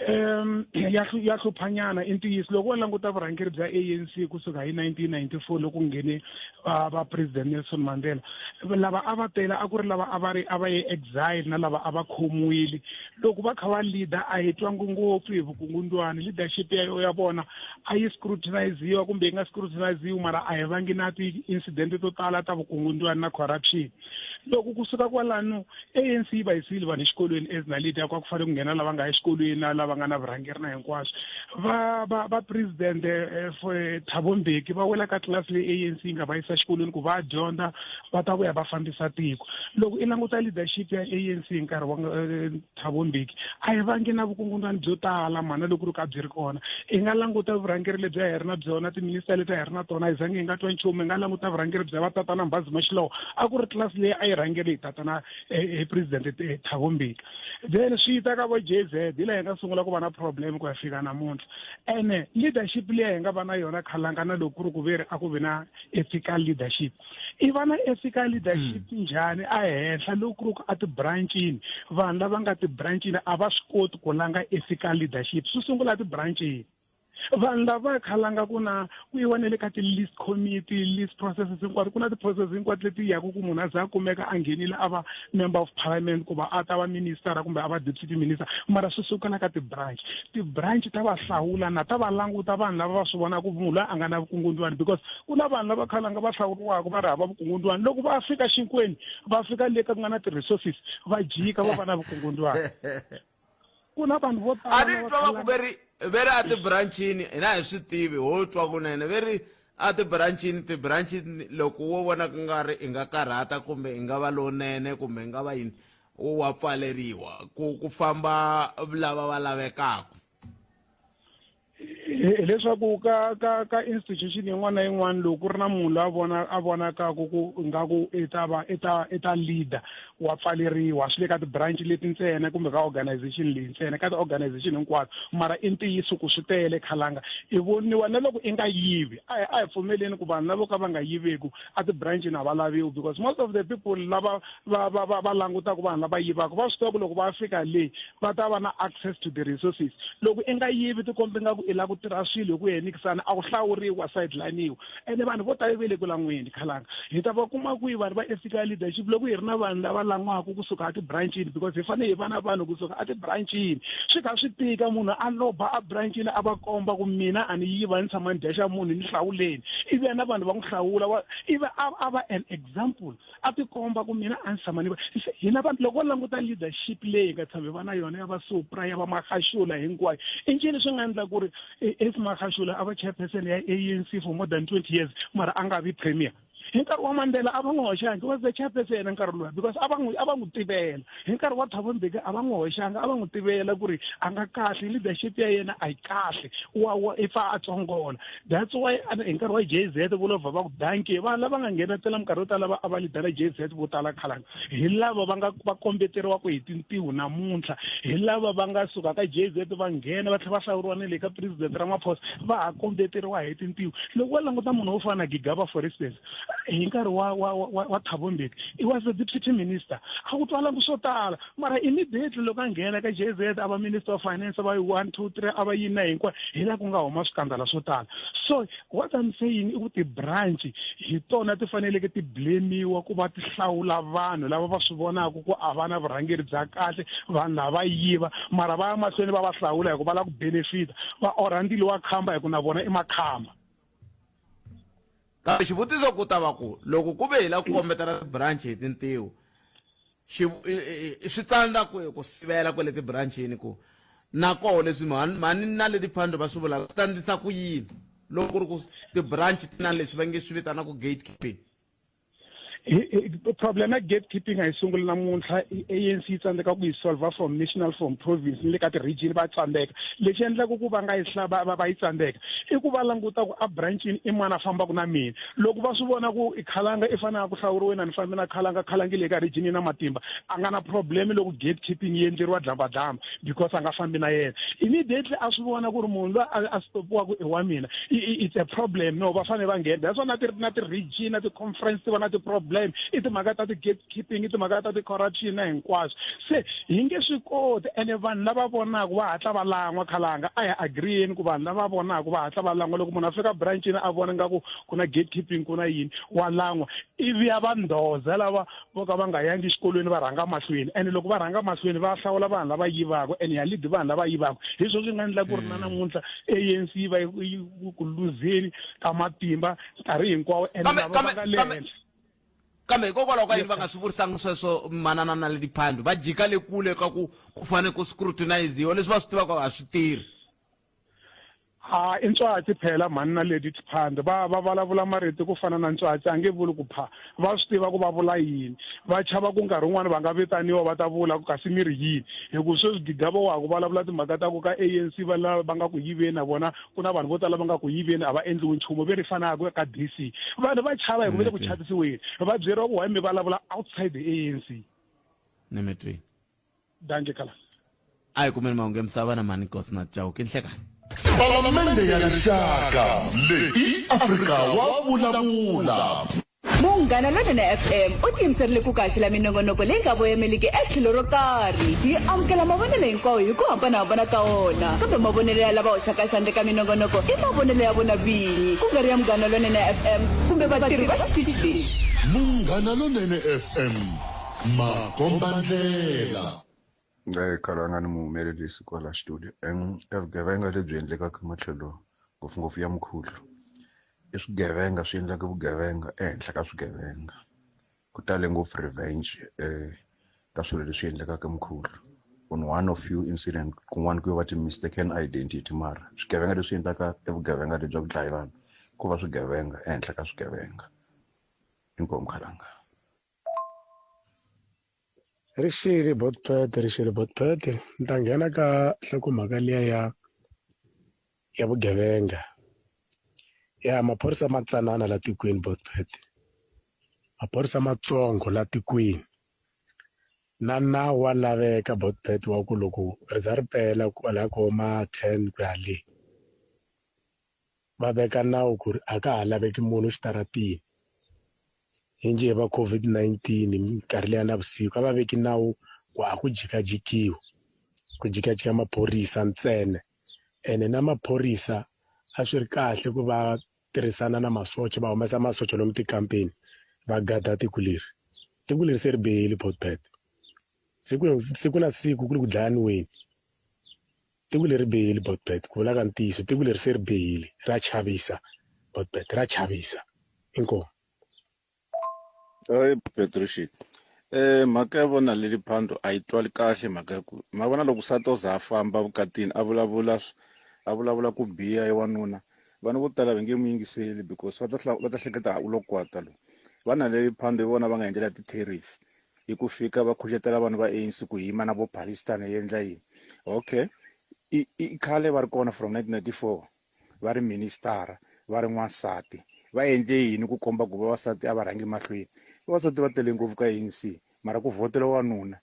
S9: Um ya ya hluphanyana i ntiyiso loko wo languta vurhangeri bya ANC kusuka hi 1994 loko nghene va president Nelson Mandela lava a va tele a ku ri lava a va ri a va ye exile na lava a va khomiwile loko va kha va leader a hi twangi ngopfu hi vukungundwani leadership ya ya vona a yi scrutiniziwa kumbe yi nga scrutiniziwi mara a hi vangi na ti-incident to tala ta vukungundwani na corruption loko kusuka kwalano ANC yi va yisile vanhu exikolweni as na leader ku a ku fanele ku nghena lava nga exikolweni na lava nga na vurhangeri na hinkwaswo va va va president eh, Thabo Mbeki va wela ka tlilasi leyi ANC yi nga va yisa exikolweni ku va dyondza va ta vuya va fambisa tiko loko i languta leadership ya ANC hi nkarhi wa eh, Thabo Mbeki a yi vangi na vukungundwani byo tala mhana loko ri ka byi ri kona i nga languta vurhangeri lebyi a hi ri na byona timinista leti a hi ri na tona hi zange hi nga twa nchumu hi nga languta vurhangeri bya va tatana Mbhazi Mashilowa a ku ri tlilasi leyi a yi rhangele hi tatana eh, hi president eh, Thabo Mbeki then swi ta ka vo JZ hi laha hi nga sungula ku va na problem ku ya fika namuntlha ene leadership leyi hi nga va na yona khalanga na loko ku ri ku ve ri a ku vi na ethical leadership i va na ethical leadership hmm. njhani a henhla loko ku ri ku a tibranchini vanhu lava nga tibranchini a va swi koti ku langa ethical leadership swi sungula tibranchini vanhu lava khalanga ku na ku yiwa na le ka ti-list committee list processes hinkwato ku na ti-process hinkwato leti yaku ku munhu a ze a kumeka a nghenile a va member of parliament kumbe a ta va minister kumbe a va deputy minister mara swi sukela ka ti-branch ti-branch ta va hlawula na ta va languta vanhu lava va swi vonaka munhu loyi a nga na vukungundzwani because ku na vanhu lava khalanga va hlawuriwaka va ri hava vukungundzwani loko va fika xinkweni va fika le ka ku nga na ti-resources va jika va va na vukungundzwani ku na vanhu vo
S1: tala a ni twa va ku ve ri ve ri a tibranchini hina hi swi tivi ho twa kunene ve ri a tibranchini tibranchi loko wo vona ku nga ri i nga karhata kumbe i nga va lowunene kumbe i nga va yini wa pfaleriwa ku ku famba lava va lavekaka
S9: hileswaku ka ka ka institution yin'wana na yin'wana loko ku ri na munhu loyi a vona a vonakaku ku ingaku i ta va i ta i ta leader wa pfaleriwa swi le ka ti-branch leti ntsena kumbe ka organization leyi ntsena ka ti-organization hinkwato mara i ntiyiso ku swi tele khalanga i voniwa na loko i nga yivi a hi a hi pfumeleni ku vanhu lavo ka va nga yiveku a ti-branchini a va laviwi because most of the people lava va va va va langutaka vanhu lava yivaka va swi tiva ku loko va fika le va ta va na access to the resources loko i nga yivi tikombi nga ku i lava ku tirha swilo hi ku henikisana a ku hlawuriwa sideliniwa ene vanhu vo tala ve le ku lan'weni khalanga hi ta va kuma kwihi vanhu va ethical leadership loko hi ri na vanhu lava lan'waka kusuka etibranchini because hi fanele hi va na vanhu kusuka etibranchini swi kha swi tika munhu a loba ebranchini a va komba ku mina a ni yiva ni tshama ni dya xa munhu ni hlawuleni ivi na vanhu va n'wi hlawula ivi a va an example a tikomba ku mina a ni tshama ni va se hina vanhu loko wo languta leadership leyi hi nga tshame va na yona ya va supra ya va magashula hinkwayo i ncini swi nga endla ku ri as magashula a va chairperson ya ANC for more than 20 years mara a nga vi premier hi nkarhi wa mandela a va n'wi hoxangi was the chairperson yena nkarhi luwa because a va n'wi a va n'wi tivela hi nkarhi wa Thabo Mbeki a va n'wi hoxanga a va n'wi tivela ku ri a nga kahle leadership ya yena a yi kahle wa wa i pfa a tsongola that's why hi nkarhi wa JZ vo lova va ku danki vanhu lava nga nghenetela minkarhi yo tala va a va lidela JZ vo tala khalanga hi lava va nga va kombeteriwaka hi tintiho namuntlha hi lava va nga suka ka JZ va nghena va tlhela va hlawuriwa na le ka president Ramaphosa va ha kombeteriwa hi tintiho loko wa languta munhu wo fana na Gigaba for instance hi nkarhi wa wa wa wa Thabo Mbeki i was the deputy minister a ku twalangi swo tala mara immediately loko a nghena ka JZ a va minister of finance a va yi 1 2 3 a va yini na hinkwayo hi laha ku nga huma swikandala swo tala so what I'm saying i ku ti-branch hi tona ti faneleke ti blamiwa ku va ti hlawula vanhu lava va swi vonaka ku a va na vurhangeri bya kahle vanhu lava yiva mara va ya mahlweni va va hlawula hi ku va lava ku benefita va orha ndzilo wa khamba hi ku na vona i makhamba
S1: Kambe xivutiso ku ta va ku, loko ku ve hi lava ku kombetela tibranch hi tintiho, xi, swi tsandza kwihi ku sivela kwale tibranchini ku na koho leswi mhani, mhani na le tiphandho va swi vulaka swi tsandzisa ku yini loko ku ri ku tibranch ti na leswi va nge swi vitanaka gatekeeping?
S9: Problem ya gatekeeping a yi sunguli namuntlha. ANC yi tsandzeka ku yi solver from national, from province ni le ka ti-region va tsandzeka. Lexi endlaka ku va nga yi va va yi tsandzeka i ku va languta ku a branchini i mani a fambaka na mina. Loko va swi vona ku i khalanga i fanele ku hlawuriwe na ni fambi na khalanga, khalangi le ka region yi na matimba, a nga na problem loko gatekeeping yi endleriwa dlambadlamba because a nga fambi na yena. Immediately a swi vona ku ri munhu loyi a stopiwaka i wa mina, it's a problem. No, va fanele va nghena. That's why na ti na ti-region na ti-conference ti va na ti-problem. blame i timhaka ta ti-gatekeeping i timhaka ta ti-corruption na hinkwaswo se hi nge swi koti ene vanhu lava vonaka va hatla va lan'wa khalanga a hi agree-yeni ku vanhu lava vonaka va hatla va lan'wa loko munhu a fika branchini a vona nga ku ku na gatekeeping ku na yini wa lan'wa ivi ya va ndhoza lava vo ka va nga yangi xikolweni va rhanga mahlweni ene loko va rhanga mahlweni va hlawula vanhu lava yivaka ene ya lead vanhu lava yivaka hi swona swi nga endla ku ri na namuntlha ANC yi va yi ku luzeni ka matimba nkarhi hinkwawo ene lava va nga le henhla
S1: kambe hikokwalaho ka yini va nga swi vurisanga sweswo manana na leti phando va jika le kule ka ku ku fanele ku scrutiniziwa leswi va swi tivaka a swi tirhi
S9: Ha i ntswatsi phela mhani na lady Tiphanda va va vulavula marito ku fana na ntswatsi a nge vuli ku pha va swi tiva ku va vula yini va chava ku nkarhi wun'wani va nga vitaniwa va ta vula ku kasi mi ri yini hi ku sweswi Gigaba wa ha ku vulavula timhaka ta ku ka ANC va lava va nga ku yiveni na vona ku na vanhu vo tala va nga ku yiveni a va endliwi nchumu ve ri fanaka ka DC vanhu va chava hi ku va le ku chavisiweni va byeriwa ku why mi vulavula outside the ANC
S1: Nemetri
S9: dankie khala
S1: a hi kumeni mahungu ya misava na mhani nkosi na chauke nhlekani
S2: Palamende ya Rixaka leyi i Afrika wa vulavula.
S10: Munghana Lonene FM u tiyimiserile ku ku haxela minongonoko leyi nga voyameliki etlhelo ro karhi. Hi amukela mavonelo hinkwawo hi ku hambanahambana ka wona, kambe mavonelo ya lava hoxaka xandla eka minongonoko i mavonelo ya vona vinyi, ku nga ri ya Munghana Lonene FM kumbe vatirhi va xitichi lexi.
S2: Munghana Lonene FM Makombandlela.
S11: Nga khalanga ni muhumelerisi kwala studio e vugevenga lebyi endlekaka ematlhelo ngopfungopfu ya mukhuhlu i swigevenga swi endlaka vugevenga ehenhla ka swigevenga ku tale ngopfu revenge ka swilo leswi endlekaka mukhuhlu on one of few incident kun'wana ku yo va ti-mistaken identity mara swigevenga leswi endlaka e vugevenga lebyi bya ku dlaya vanhu ku va swigevenga ehenhla ka swigevenga inkomu khalanga.
S12: Ri xile Botpet ri xile Botpet ni ta nghena ka nhlokomhaka liya ya ya vugevenga ya maphorisa ma tsanana la tikweni Botpet maphorisa matsongo la tikweni na nawu wa laveka Botpet wa ku loko ri za ri pela kwalaya ko ma 10 ku ya le va veka nawu ku ri a ka ha laveki munhu xitaratini hi njhe va COVID-19 minkarhi liya navusiku a va veki nawu ku a ku jikajikiwi ku jikajika maphorisa ntsena ene na maphorisa a swi ri kahle ku va tirhisana na masocha va humesa masocha lomu tikampeni va gada tiko leri tiko leri se ri bihile Botpet siku siku na siku ku ri ku dlayaniweni Tiko leri bihile Botbet ku vula ka ntiyiso tiko leri se ri bihile ra chavisa Botbet ra chavisa inkomu.
S13: Hey Patricia. Eh mhaka ya vona Lily Phando a yi twali kahle mhaka ya ku ma vona loko nsati o za a famba vukatini a vulavula a vulavula ku biha hi wanuna vanhu vo tala va nge n'wi yingiseli because va ta va ta hleketa u lo kwata lo va na Lily Phando hi vona va nga endlela ti-tariff hi ku fika va kucetela vanhu va ANC ku yima na vo Palestine yi endla yini okay i i khale va ri kona from 1994 va ri minister va ri n'wansati va endle yini ku komba ku vavasati a va rhangi mahlweni vavasati va tele ngopfu ka ANC mara ku vhotela wanuna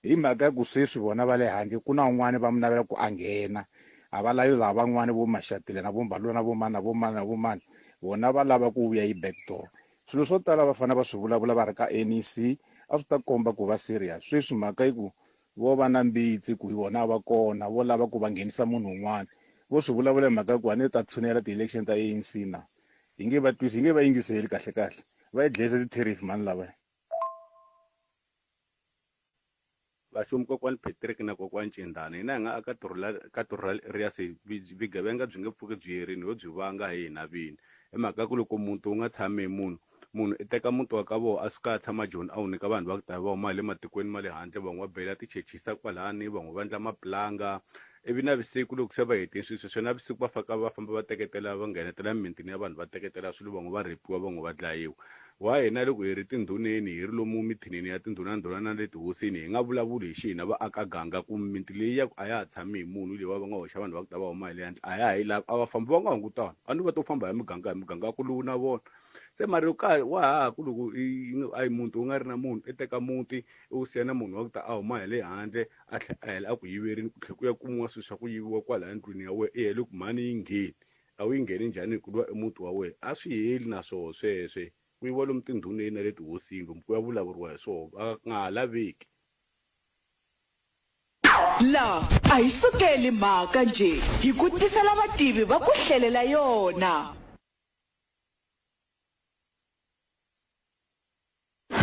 S13: hi mhaka ya ku sweswi vona va le handle ku na un'wana va mu navela ku a nghena a va lavi lava van'wana vo Mashatile na vo Mbalula na vo mani na vo mani na vo mani vona va lava ku vuya hi back door Swilo swo tala va fanele va swi vulavula va ri ka NEC a swi ta komba ku va serious. Sweswi mhaka yi ku vo va na mbitsi ku vona a va kona vo lava ku va nghenisa munhu un'wana. Vo swi vulavula hi mhaka ya ku a ni ta tshunela ti-election ta ANC na. Hi nge va twisi hi nge va yingiseli kahle kahle. Va yi dlayise ti-tariff mhani lavaya.
S14: Vaxumi kokwani Patrick na kokwani Cindana hina hi nga aka ka ti-rural areas vugevenga byi nge pfuki byi herini ho byi vanga hi hina vini hi mhaka ku loko muti wu nga tshami hi munhu munhu i teka muti wa ka vona a suka a tshama Joni a wu nyika vanhu va ku ta va huma hi le matikweni ma le handle van'we va bela tichechisa kwalani van'we va endla mapulanga ivi navusiku loko se va hetile swilo sweswo navusiku va faka va famba va teketela va nghenetela emimitini ya vanhu va teketela swilo van'we va rhepiwa van'we va dlayiwa Why hina loko hi ri tindhuneni hi ri lomu mithinini ya tindhuna-ndhuna na le tihosini hi nga vulavuli hi xihina vaaka ganga ku mimiti leyi ya ku a ya ha tshami hi munhu leyi va nga hoxa vanhu va ku ta va huma hi le handle a ya ha yi lavi a va fambi va nga hungutana a ni va to famba hi miganga hi miganga a ku lwiwi na vona se mara yo ka wa ha ku loko a yi muti wu nga ri na munhu i teka muti i wu siya na munhu wa ku ta a huma hi le handle a tlhela a hela a ku yiverini ku tlhela ku ya kumiwa swilo swa ku yiviwa kwalaya ndlwini ya wena i hele ku mhani yi ngheni a wu yi ngheni njhani hi ku luwa i muti wa wena a swi heli na swoho sweswe. Ku yiwa lomu tindhuneni na le tihosini lomu ku ya vulavuriwa hi swoho, va nga ha laveki.
S10: La a hi sukeli mhaka njhe hi ku tisela vativi va ku hlelela yona.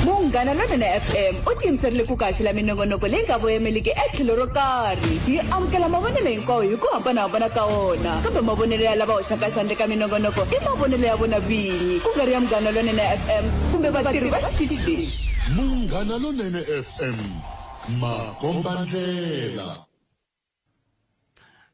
S10: Munghana Lonene FM u tiyimiserile ku ku haxela minongonoko leyi nga voyemeliki etlhelo ro karhi. Hi amukela mavonelo hinkwawo hi ku hambana-hambana ka wona, kambe mavonelo ya lava hoxaka xandla eka minongonoko i mavonelo ya vona vinyi, ku nga ri ya Munghana Lonene FM kumbe vatirhi va xitichi lexi.
S2: Munghana Lonene FM, makombandlela.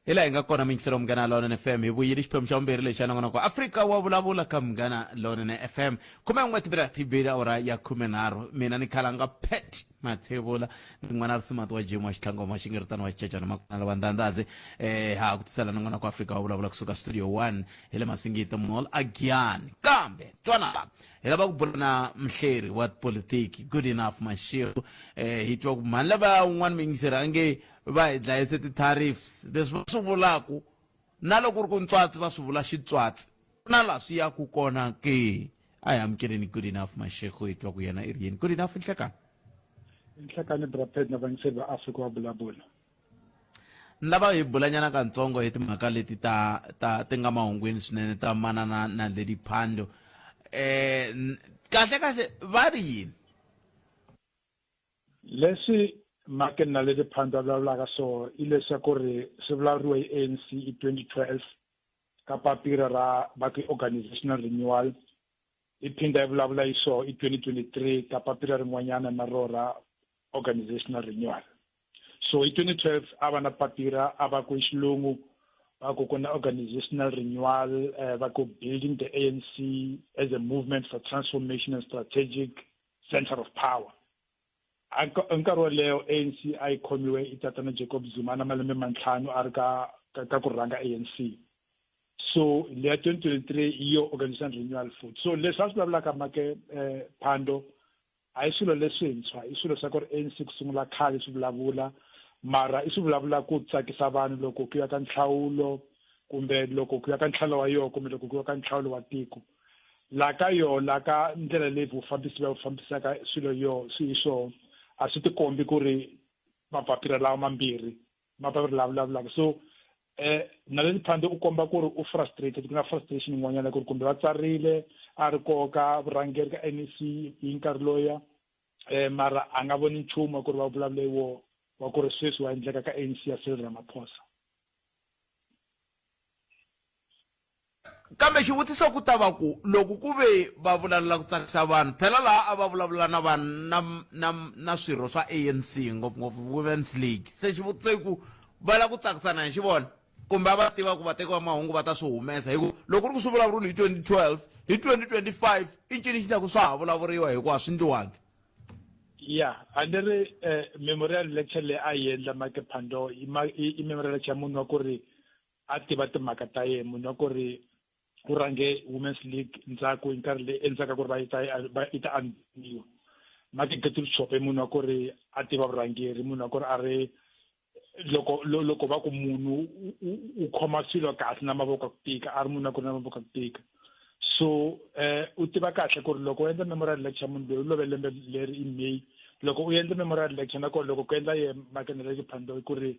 S1: Hi laha hi nga kona miyingiselo Munghana Lonene FM hi vuyile xiphemu xa vumbirhi lexi xa nongonoko Afrika wa vulavula ka Munghana Lonene FM 11 tibira tibili awara ya 13 mina ni khalanga Pat Mathebula ni n'wana risimati wa Jim wa Xitlhangoma xingiritano wa Xichechana Makunala wa Ndandhazi eh ha ku tisela nongonoko Afrika wa vulavula kusuka studio 1 hi le Masingita Mall Agiyani kambe twana la hi lava ku bula na mhleri wa politiki good enough Mashego eh hi twa ku mhani lava un'wana miyingiseri a nge va hi dlayise ti-tariffs leswi va swi vulaku na loko ku ri ku ntswatsi va swi vula xitswatsi ku na laha swi yaku kona ke a hi amukeleni good enough mashego hi twa ku yena i ri yini good enough nhlekani
S9: nhlekani braped na vayingiseri va afrika wa vulavula
S1: ni lava hi bulanyana kantsongo hi timhaka leti ta ta ti nga mahungwini swinene ta manana na lady phando eh kahle kahle va ri yini
S9: Leswi Mark Naledi Pandor a vulavulaka swona i leswaku ri swi vulavuriwe hi ANC hi 2012 ka papila ra va ku organizational renewal yi phinda yi vulavula hi swona hi 2023 ka papila rin'wanyana na ro ra organizational renewal so hi 2012 a va na papila a va ku hi xilungu va ku ku na organizational renewal eh, va ku building the ANC as a movement for transformation and strategic center of power nkarhi woleyo ANC a yi khomiwe i tatana Jacob Zuma na malembe mantlhanu a ri ka ka ku rhanga ANC so leya 2023 yi yo organization renewal futhi so leswi a swi vulavulaka make eh, phando a hi swilo leswintshwa i swilo swa ku ri ANC ku sungula khale swi vulavula mara i swi vulavula ku tsakisa vanhu loko ku ya ka nhlawulo kumbe loko ku ya ka ntlhalo wa yoho kumbe loko ku ya ka nhlawulo wa tiko la ka yo la ka ndlela leyi vufambisi va fambisaka swilo yo swi hi swona a swi tikombi ku ri mapapila lawa mambirhi mapapila lawa vulavulaka so eh Naledi Pandor u komba ku ri u frustrated ku na frustration yin'wanyana ku ri kumbe va tsarile a ri koka vurhangeri ka NEC hi nkarhi loya eh mara a nga voni nchumu ku ri va vulavule wo wa ku ri sweswi wa endleka ka ANC ya Cyril Ramaphosa
S1: Kambe xivutiso ku ta va ku, loko ku ve va vulavula ku tsakisa vanhu, phela laha a va vulavula na vanhu na, na, na swirho swa ANC, ngopfu-ngopfu Women's League. Se xivutiso i ku, va lava ku tsakisana hi xivona? Kumbe a va tiva ku vateki va mahungu va ta swi humesa? Hi ku, loko ku ri ku swi vulavuriwile hi 2012, hi 2025 i ncini xi endlaku swa ha vulavuriwa hi ku a swi ndliwangi?
S9: Ya, a ni ri eh, memorial lecture leyi a yi endla Mike Pandor i, i memorial lecture ya munhu wa ku ri a tiva timhaka ta yena munhu wa ku ri u rhange women's league ndzhaku hi nkarhi leyi endzhaku ka ku ri va yi ta va yi ta andzimiwa Mike Gertrude Shope munhu wa ku ri a tiva vurhangeri munhu wa ku ri a ri loko loko va ku munhu u khoma swilo kahle na mavoko ku tika a ri munhu wa ku ri na mavoko ku tika so eh u tiva kahle ku ri loko u endla memorial lecture munhu loyi u love lembe leri i May loko u endla memorial lecture na kona loko ku endla ye Makeneleki Pandor ku ri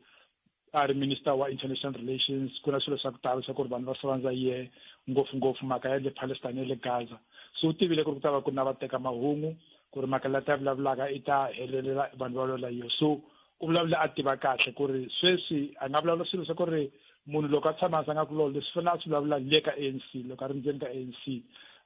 S9: a ri minister wa international relations ku na swilo swa ku tala swa ku ri vanhu va swi rhandza ye ngopfungopfu mhaka ya le Palestine ya le Gaza so u tivile ku ri ku ta va ku na va teka mahungu ku ri mhaka leyi ta vulavulaka i ta helelela vanhu va vulavula yo so u vulavula a tiva kahle ku ri sweswi a nga vulavula swilo swa ku ri munhu loko a tshama hansi a nga ku lo leswi fanele a swi vulavula le ka ANC loko a ri ndzeni ka ANC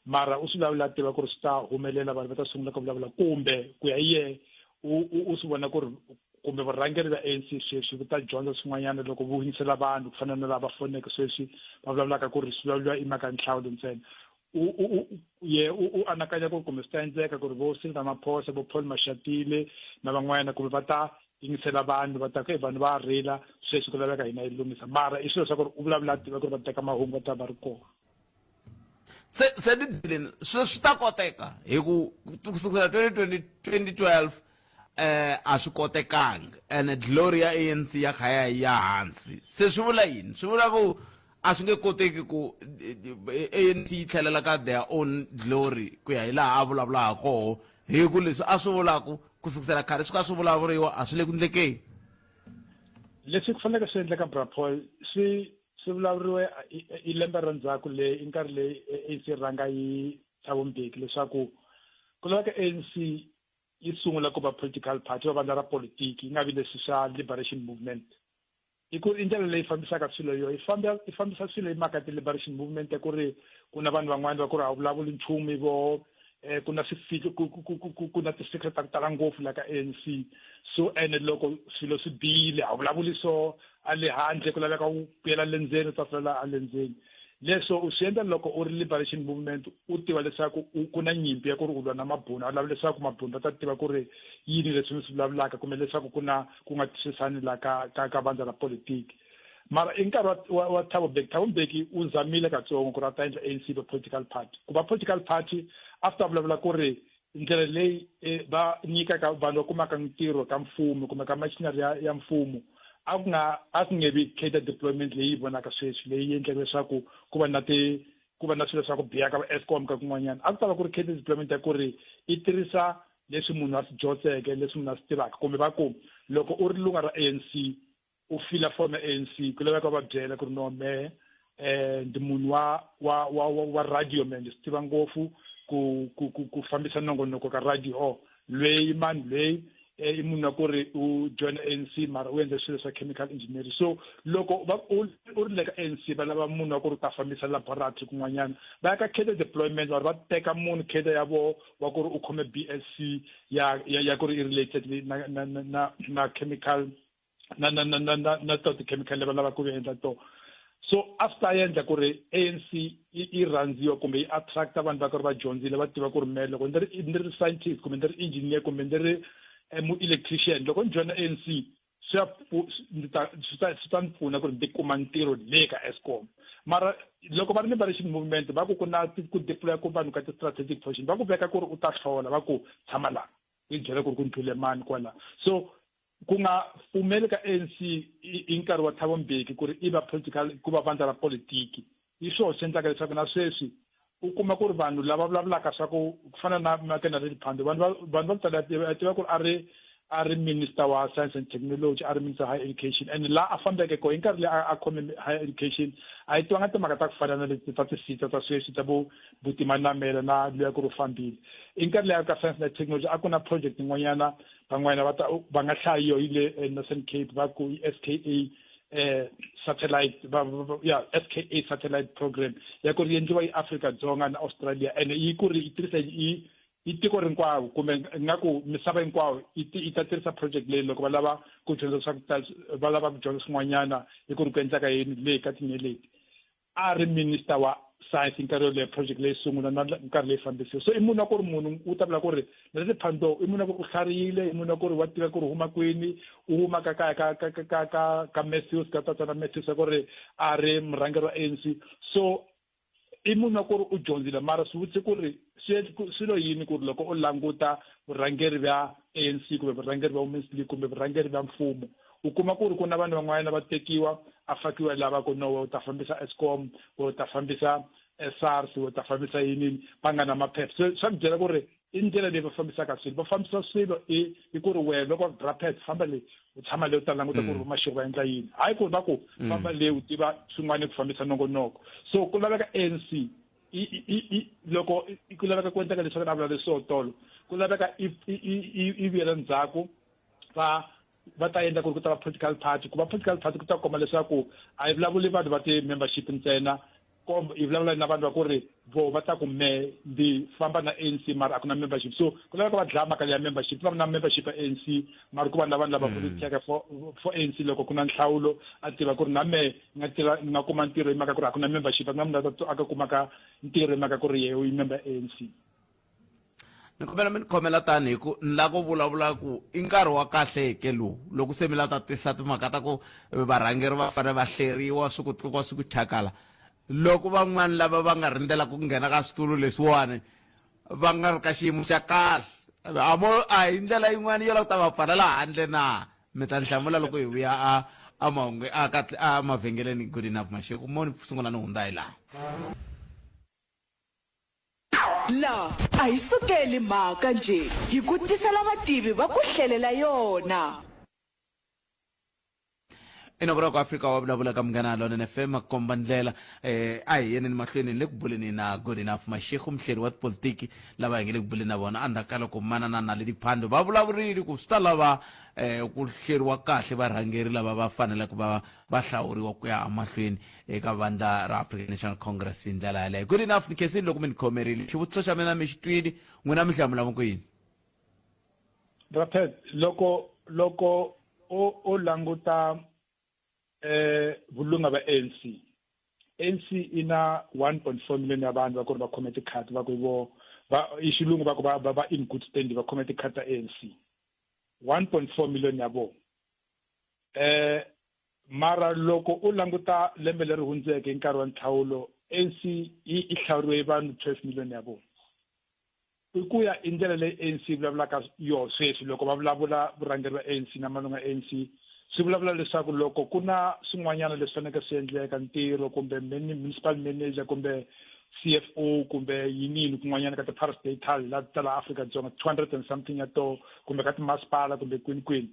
S9: mara u swi vulavula a tiva ku ri swi ta humelela vanhu va ta sungula ku vulavula kumbe ku ya hi yehe u swi vona ku ri kumbe vurhangeri bya ANC sweswi vu ta dyondza swin'wanyana loko vu yingisela vanhu ku fana na lava foneke sweswi va vulavulaka ku ri swi vulavuriwa i mhaka nhlawulo ntsena u u ye u anakanya ku kumbe swi ta endleka ku ri vo Cyril Ramaphosa vo Paul Mashatile na van'wanyana kumbe va ta yingisela vanhu va ta ku vanhu va rila sweswi ku laveka hina yi lunghisa mara i swilo swa ku ri u vulavula a tiva ku ri va teka mahungu va ta va ri kona
S1: se se ni byeleni sweswi swi ta koteka hi ku kusukela 2020 2012 eh a swi kotekanga and glory ya ANC ya kha ya ya hansi se swi vula yini swi vula ku a swi nge koteki ku ANC yi tlhelela ka their own glory ku ya hi laha a vulavula ha koho hi ku leswi a swi vulaku ku sukusela khale swi ka swi vulavuriwa a swi le ku ndlekeni
S9: leswi ku faneleke swi endleka bra paul swi swi vulavuriwe i lembe ra ndzhaku leyi i nkarhi leyi ANC rhanga yi Thabo Mbeki leswaku ku laveka ANC yi sungula ku va political party va vandla ra politiki yi nga vi leswi swa liberation movement i ku i ndlela leyi fambisaka swilo yo yi famba yi fambisa swilo hi mhaka ti-liberation movement ya ku ri ku na vanhu van'wana va ku ri a vulavuli nchumu voho eh ku na swifihlo ku ku ku ku ku na ti-secret ta ku tala ngopfu la ka ANC so ene loko swilo swi bihile a vulavuli so a le handle ku laveka u vuyela le ndzeni u ta sala a le ndzeni leswo u swi endla loko u ri liberation movement u tiva leswaku ku na nyimpi ya ku ri u lwa na mabunu a lavi leswaku mabunu va ta tiva ku ri yini leswi mi swi vulavulaka kumbe leswaku ku na ku nga twisisani la ka ka ka vandla ra politiki mara i nkarhi wa, wa, wa Thabo Mbeki Thabo Mbeki u zamile katsongo ku ri a ta endla ANC va political party ku va political party after vulavula ku ri ndlela leyi eh, va nyikaka vanhu va kumaka ntirho ka mfumo kumbe ka machinery ya, ya mfumo a ku nga a ku nge vi cadre deployment leyi vonaka sweswi leyi endlaka leswaku ku va na ti ku va na swilo swa ku biha ka va Eskom ka kun'wanyana a ku ta va ku ri cadre deployment ya ku ri yi tirhisa leswi munhu a swi dyondzeke leswi munhu a swi tivaka kumbe va ku loko u ri lunga ra ANC u fila form ya ANC ku laveka va byela ku ri no mehe eh ndi munhu wa wa wa wa radio man ndzi swi tiva ngopfu ku ku ku ku fambisa nongonoko ka radio oh lweyi mani lweyi eh, i munhu wa ku ri u join ANC mara u endle swilo swa chemical engineering so loko va u ri le ka ANC va lava munhu wa ku ri u ta fambisa laboratory kun'wanyana va ya ka cadre deployment va ri va teka munhu cadre ya voho wa ku ri u khome BSc ya ya ya ku ri i related na na na na chemical na na na na na na to ti-chemical lava lavaka ku endla to so a swi ta endla ku ri ANC yi rhandziwa kumbe yi attracta vanhu va ku ri va dyondzile va tiva ku ri me loko ndzi ri ndzi ri scientist kumbe ndzi ri engineer kumbe ndzi ri eh, mu-electrician loko ni joina ANC swi ya ndzi ta swi ta swi ta ni pfuna ku ri ndzi kuma ntirho le ka Eskom mara loko va ri liberation movement va ku ku na ku deploya ku vanhu ka ti-strategic position va ku veka ku ri u ta hlola va ku tshama laha yi byela ku ri ku ndlule mani kwala so ku nga pfumeli ka ANC hi nkarhi wa Thabo Mbeki ku ri i va political ku va vandla ra politiki hi swona swi endlaka leswaku na sweswi u kuma ku ri vanhu lava vulavulaka swa ku ku fana na Makenaledi Pandor vanhu va vanhu va ku tala a tiva ku ri a ri a ri minister wa science and technology a ri minister higher education and laha a fambeke kona hi nkarhi leyi a khome higher education a yi tivanga timhaka ta ku fana na leti ta tisita ta sweswi ta vo Buti Manamela na luya ku ri u fambile i nkarhi leyi a ka science na technology a ku na project yin'wanyana van'wana va ta va nga hlayi yo yi le eh, Northern Cape va ku i SKA eh satellite va ya SKA satellite program ya ku ri endliwa yi Afrika Dzonga na Australia ene yi ku ri yi tirhisa yi yi tiko rinkwawo kumbe nga ku misava hinkwawo yi ta tirhisa project leyi loko va lava ku dyondza swa ku va lava ku dyondza swin'wanyana hi ku ri ku endleka yini leyi ka tinyeleti a ri minister wa science hi nkarhi yoleyo project leyi sungula na nkarhi leyi fambisiwa so i munhu wa ku ri munhu u ta vula ku ri Naledi Pandor i munhu wa ku ri u tlharihile i munhu wa ku ri wa tiva ku ri huma kwini u huma ka kaya ka ka ka ka ka Matthews ka tatana Matthews ya ku ri a ri murhangeri wa ANC so i munhu wa ku ri u dyondzile mara swi vutise ku ri swilo yini ku ri loko u languta vurhangeri bya ANC kumbe vurhangeri bya Women's League kumbe vurhangeri bya mfumo u kuma ku ri ku na vanhu van'wana va tekiwa a fakiwa lava ku no u ta fambisa Eskom u ta fambisa SARS u ta fambisa yini va nga na maphepha so swa ku byela ku ri i ndlela leyi va fambisaka swilo va fambisa swilo i i ku ri wena loko va ku drapet famba leyi u tshama leyi u ta languta ku ri vamashiku va endla yini hayi ku ri va ku famba leyi u tiva swin'wana ku fambisa nongonoko so ku laveka ANC i loko ku laveka ku endleka leswaku na vula leswo tolo ku laveka i vuyela ndzhaku va va ta endla ku ri ku ta va political party ku va political party ku ta komba leswaku a yi vulavuli vanhu va ti-membership ntsena komba yi vulavula na vanhu va ku ri vo va ta ku me ndzi famba na ANC mara a ku na membership so ku laveka va dlaya mhaka ya membership va na membership ya ANC mara ku va na vanhu lava volunteeraka for for ANC loko ku na nhlawulo a tiva ku ri na me nga tirha ni nga kuma ntirho hi mhaka ku ri a ku na membership a ku na munhu a ka kumaka ntirho hi mhaka ku ri yehe u yi member ya ANC
S1: ni kombela mi ni khomela tani hi ku ni lava ku vulavula ku i nkarhi wa kahle ke lowu loko se mi la ta tisa timhaka ta ku varhangeri va fanele va hleriwa swi ku tluka swi ku chakala loko van'wani lava va nga rindzela ku nghena ka switulu leswiwani va nga ri ka xiyimo xa kahle a mo a hi ndlela yin'wana yo lava ku ta va pfalela handle na mi ta ni hlamula loko hi vuya a a mahungu a ka a mavhengeleni good enough masheko mo ni sungula ni hundza hi laha
S10: La a hi sukeli mhaka njhe, hi ku tisela vativi va ku hlelela yona.
S1: I nongonoko wa Afrika wa vulavula ka Munghana Lonene FM a komba ndlela eh a hi yeneni mahlweni ni le ku buleni na Good Enough Mashego muhleri wa tipolitiki lava hi nge le ku buleni na vona endzhaku ka loko manana Naledi Pandor va vulavurile ku swi ta lava eh ku hleriwa kahle varhangeri lava va faneleke va va hlawuriwa ku ya emahlweni eka vandla ra African National Congress hi ndlela yaleyo. Good enough ni khensile loko mi ni khomerile. Xivutiso xa mina mi xi twile, n'wina mi hlamula mi ku yini?
S9: Raphet, loko loko o o languta eh vulunga va ANC ANC ina 1.4 million ya vanhu va ku ri va khome tikhadi va ku vo va i xilungu va ku va va in good standing va khome tikhadi ta ANC 1.4 million ya vona eh mara loko u languta lembe leri hundzeke hi nkarhi wa ntlhawulo ANC yi yi hlawuriwe hi vanhu 12 million ya vona i ku ya i ndlela leyi ANC yi vulavulaka yoho sweswi loko va vulavula vurhangeri va ANC na malunga ANC swi vulavula leswaku loko ku na swin'wanyana leswi faneleke swi endleka ntirho kumbe municipal manager kumbe CFO kumbe yinini kun'wanyana ka ti-parastatal la ta la Afrika-Dzonga 200 and something ya toho kumbe ka timasipala kumbe kwini kwini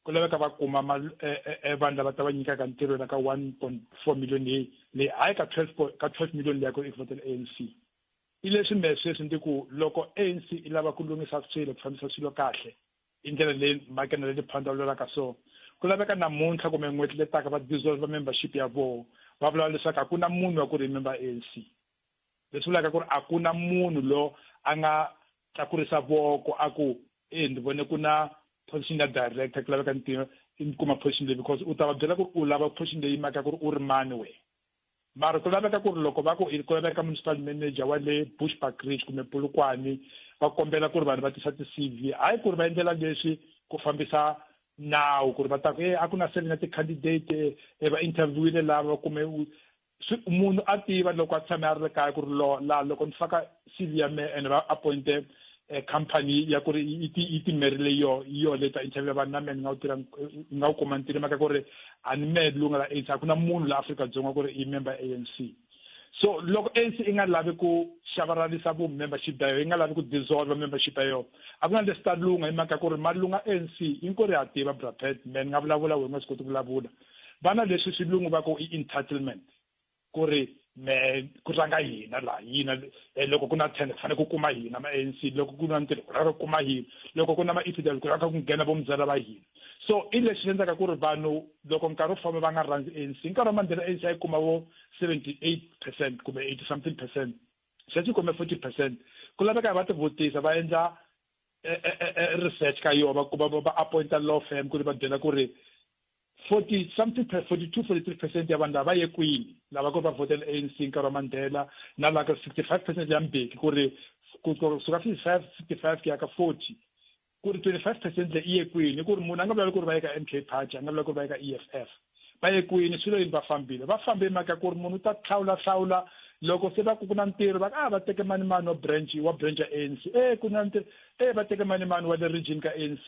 S9: ku laveka va kuma vanhu lava ta va nyikaka ntirho la ka 1.4 million leyi leyi hayi ka 12 ka 12 million leyi ku i vhotela ANC i leswi mehe sweswi ndzi ku loko ANC i lava ku lunghisa swilo ku fambisa swilo kahle i ndlela leyi makena leyi phanda vulelaka so ku laveka namuntlha kumbe n'hweti letaka va dissolve membership ya voho va vulavula leswaku a ku na munhu wa ku ri member ANC leswi vulaka ku ri a ku na munhu lo a nga tlakurisa voko a ku e ndzi vone ku na position ya director ku laveka ni ni kuma position leyi because u ta va byela ku ri u lava position leyi maka ku ri u ri mani wena mara ku laveka ku ri loko va ku ku laveka municipal manager wa le Bushbuckridge kumbe Polokwane va kombela ku ri vanhu va tisa ti-CV hayi ku ri va endlela leswi ku fambisa nawu ku ri va ta ku e a ku na seven ya ti-candidate e va interviewile lava va kume swi munhu a tiva loko a tshame a ri le kaya ku ri lo la loko ni faka CV ya mehe and va appointe eh, company ya ku ri yi ti yi timerile yo yo le ta interview vanhu na mehe ni nga wu tirha ni nga wu kuma ntirho mhaka ku ri a ni mehe lunga la ANC a ku na munhu la Afrika-Dzonga ku ri i member ANC so loko ANC yi nga lavi ku xavaralisa vu membership bya yona yi nga lavi ku dissolve membership ya yona a ku na leswi ta lunga hi mhaka ku ri malunga ANC hinkwerhu ha tiva bra Pat mehe ni nga vulavula wena nga swi koti ku vulavula va na leswi swilungu va ku i entitlement ku ri me ku rhanga hina laha hina eh, loko ku na tender ku fanele ku kuma hina ma ANC loko ku na ntirho ku rhanga ku kuma hina loko ku na ma EPW ku rhanga ku nghena vomuzala va hina so i leswi endlaka ku ri vanhu loko nkarhi wu famba va nga rhandzi ANC nkarhi wa Mandela ANC a yi kuma vo 78 percent kumbe 80 something percent sweswi yi kume 40 percent ku laveka va tivutisa va endla eh, eh, research ka yona va kuma va appointa law firm ku ri va byela ku ri 40 something 42 43 percent ya vanhu lava ye kwini lava ku ri va vhotela ANC nkarhi wa Mandela na la ka 65 percent ya Mbeki ku ri ku suka 55 65 ku ya ka 40 ku ri 25 percent leyi i ye kwini ku ri munhu a nga vulavuli ku ri va ye ka MK Party a nga vulavuli ku ri va ye ka EFF va ye kwini swilo yini va fambile va fambe mhaka ku ri munhu u ta hlawula hlawula loko se va ku ku na ntirho va a va teke mani mani wa branch wa branch ya ANC e ku na ntirho e va teke mani mani wa le region ka ANC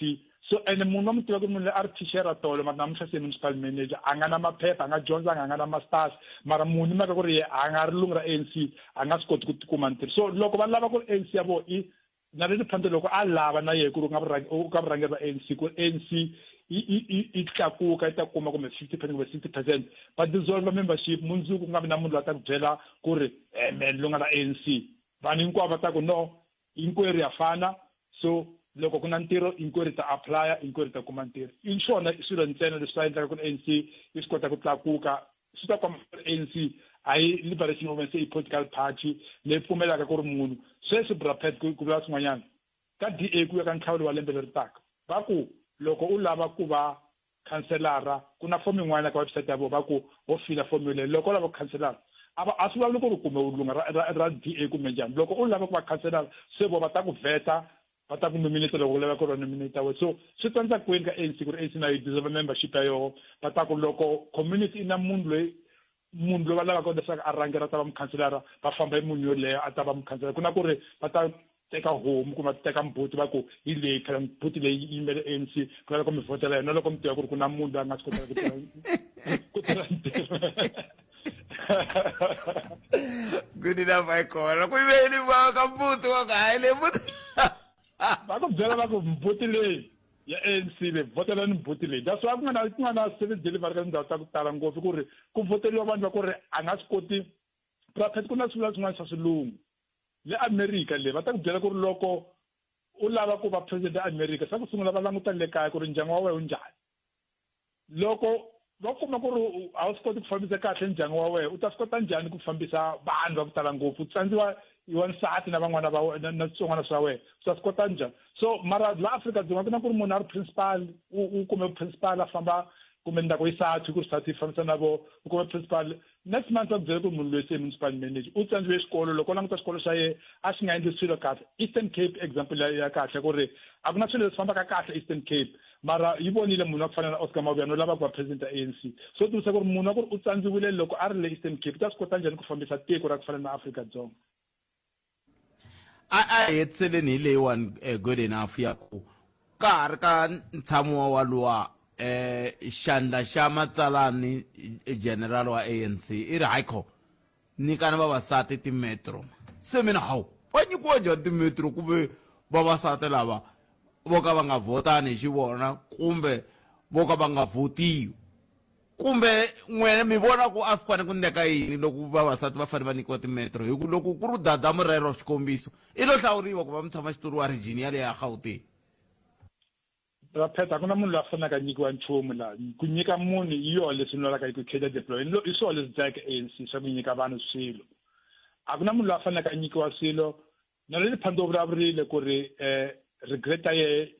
S9: so ene munhu va mu tiva ku ri munhu loyi a ri thixera tolo mara namuntlha se municipal manager a nga na maphepha a nga dyondzanga a nga na masters mara munhu mhaka ku ri ye a nga ri lungu ra ANC a nga swi koti ku kuma ntirho so loko va lava ku ri ANC ya vona i na le Phando loko a lava na yehe ku ri u nga u ka vurhangeri va ANC ku ANC yi tlakuka yi ta kuma kumbe 50 percent kumbe 60 percent va dissolve membership mundzuku ku nga vi na munhu loyi a ta ku byela ku ri eh, man loyi nga na ANC vanhu hinkwavo va ta ku no hinkwerhu ya fana so loko ku na ntirho hinkwerhu ta applya hinkwerhu ta kuma ntirho i swona swilo ntsena leswi swa endlaka ku ri ANC yi swi kota ku tlakuka swi ta komba ku ri ANC a yi liberation movement se i political party leyi pfumelaka ku ri munhu sweswi brapet ku vula swin'wanyana ka DA ku ya ka ntlhawulo wa lembe leri taka va ku loko u lava ku va khanselara ku na fomo yin'wana ka website ya vona va ku ho fila fomo yoleyo loko u lava ku khanselara a va a swi vulavuli ku ri kumbe u lunga ra, ra, ra DA kumbe njhani loko u lava ku va khanselara se vo va ta ku vheta va ta ku nominate loko u lava ku ri va nominate we so swi tsandza kwini ka ANC ku ri ANC na yi deserve membership ya yoho va ta ku loko community i na munhu loyi munhu loyi va lavaka leswaku a rhangela ta va mukhanselara va famba hi munhu yoleyo a ta va mukhanselara ku na ku ri va ta teka homu kumbe va teka mbuti va ku hi leyi phela mbuti leyi yi yimele ANC ku laveka mi vhotela yona loko mi tiva ku ri ku na munhu loyi a nga swi kotaka ku tirha ku tirha ntirho
S1: good enough a yi kona ku yimeli va ka mbuti wa ku hayi leyi mbuti
S9: va ku byela va ku mbuti leyi ya ANC leyi vhotelani mbuti leyi that's why ku nga na ku nga na service delivery ka tindhawu ta ku tala ngopfu ku ri ku vhoteriwa vanhu va ku ri a nga swi koti prophet ku na swivula swin'wana swa swilungu le America le va ta ku byela ku ri loko u lava ku va president ya America xa ku sungula va languta le kaya ku ri ndyangu wa wena wu njhani loko va kuma ku ri a wu swi koti ku fambisa kahle ndyangu wa wena u ta swi kota njhani ku fambisa vanhu va ku tala ngopfu u tsandziwa hi wansati na van'wana va na switsongwana swa wena u ta swi kota njhani so mara la Afrika-Dzonga ku na ku ri munhu a ri principal u kume principal a famba kumbe ni ta ku i SATU ku ri SATU yi fambisa na vo u kume principal Next month va ku byela ku munhu loyi se municipal manager u tsandziwe xikolo loko u languta xikolo xa yena a xi nga endli swilo kahle Eastern Cape example ya, ya kahle ku ri a ku na swilo leswi fambaka kahle Eastern Cape mara yi vonile munhu wa ku fana na Oscar Mabuyane u lava ku va president ya ANC so tivisa ku ri munhu wa ku ri u tsandziwile loko a ri le Eastern Cape u ta swi kota njhani ku fambisa tiko ra ku fana na Afrika-Dzonga
S1: a a hi hetiseleni hi leyiwani eh, good enough ya ku ka ha ri ka ntshamo wa waluwa eh xandla xa matsalani eh, general wa ANC i ri haikho nyikani vavasati timetro se mina hawu va nyikiwa njhani timetro kumbe vavasati lava vo ka va nga vhotani hi xivona kumbe vo ka va nga vhotiwi kumbe n'wena mi vona ku a swi fanele ku ndleka yini loko vavasati va fanele va nyikiwa timetro hi ku loko ku ri dada murero xikombiso i lo hlawuriwa ku va mutshamaxitulu wa region yaleyo ya gauteng
S9: Raphet a ku na munhu loyi a faneleke a nyikiwa nchumu laha ku nyika munhu hi yona leswi ni lwalaka hi ku cadre deploy i swona leswi dlayeke ANC swa ku nyika vanhu swilo a ku na munhu loyi a faneleke a nyikiwa swilo na leli phando vulavurile ku ri um regret ya yehe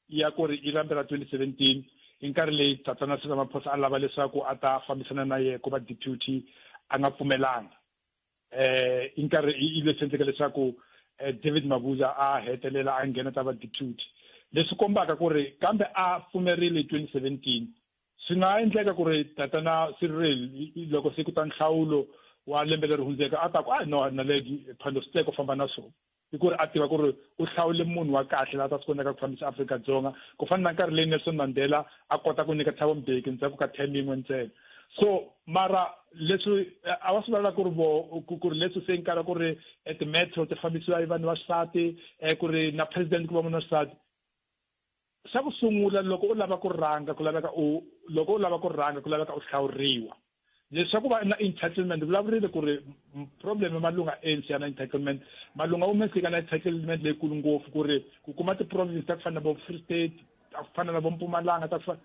S9: ya ku ri i lembe ra 2017 i nkarhi leyi tatana Cyril Ramaphosa a lava leswaku a ta fambisana na yena ku va deputy a nga pfumelanga eh i nkarhi i leswi endleke leswaku eh, David Mabuza a hetelela a nghena ta va deputy leswi kombaka ku ri kambe a pfumerile hi 2017 swi nga endleka ku ri tatana Cyril loko se ku ta nhlawulo wa lembe leri hundzeke a ta ku a no Naledi Phando Siteko famba na swona i ku ri a tiva ku ri u hlawule munhu wa kahle laha ta swi kotaka ku fambisa Afrika-Dzonga ku fana na nkarhi leyi Nelson Mandela a kota ku nyika Thabo Mbeki ndzhaku ka term yin'we ntsena so mara leswi a va swi vulavula ku ri vo ku ri leswi se nkarhi ku ri ti-metro ti fambisiwa hi vanhu va xisati ku ri na president ku va munhu wa xisati Xa ku sungula loko u lava ku rhanga ku laveka u loko u lava ku rhanga ku laveka u hlawuriwa. Leswi swa ku va na entitlement vulavurile ku ri problem ya Malunga ANC ya na entitlement Malunga Women's League na entitlement leyikulu ngopfu ku ri ku kuma ti-province ta ku fana na vo Free State ta ku fana na vo Mpumalanga ta ku fana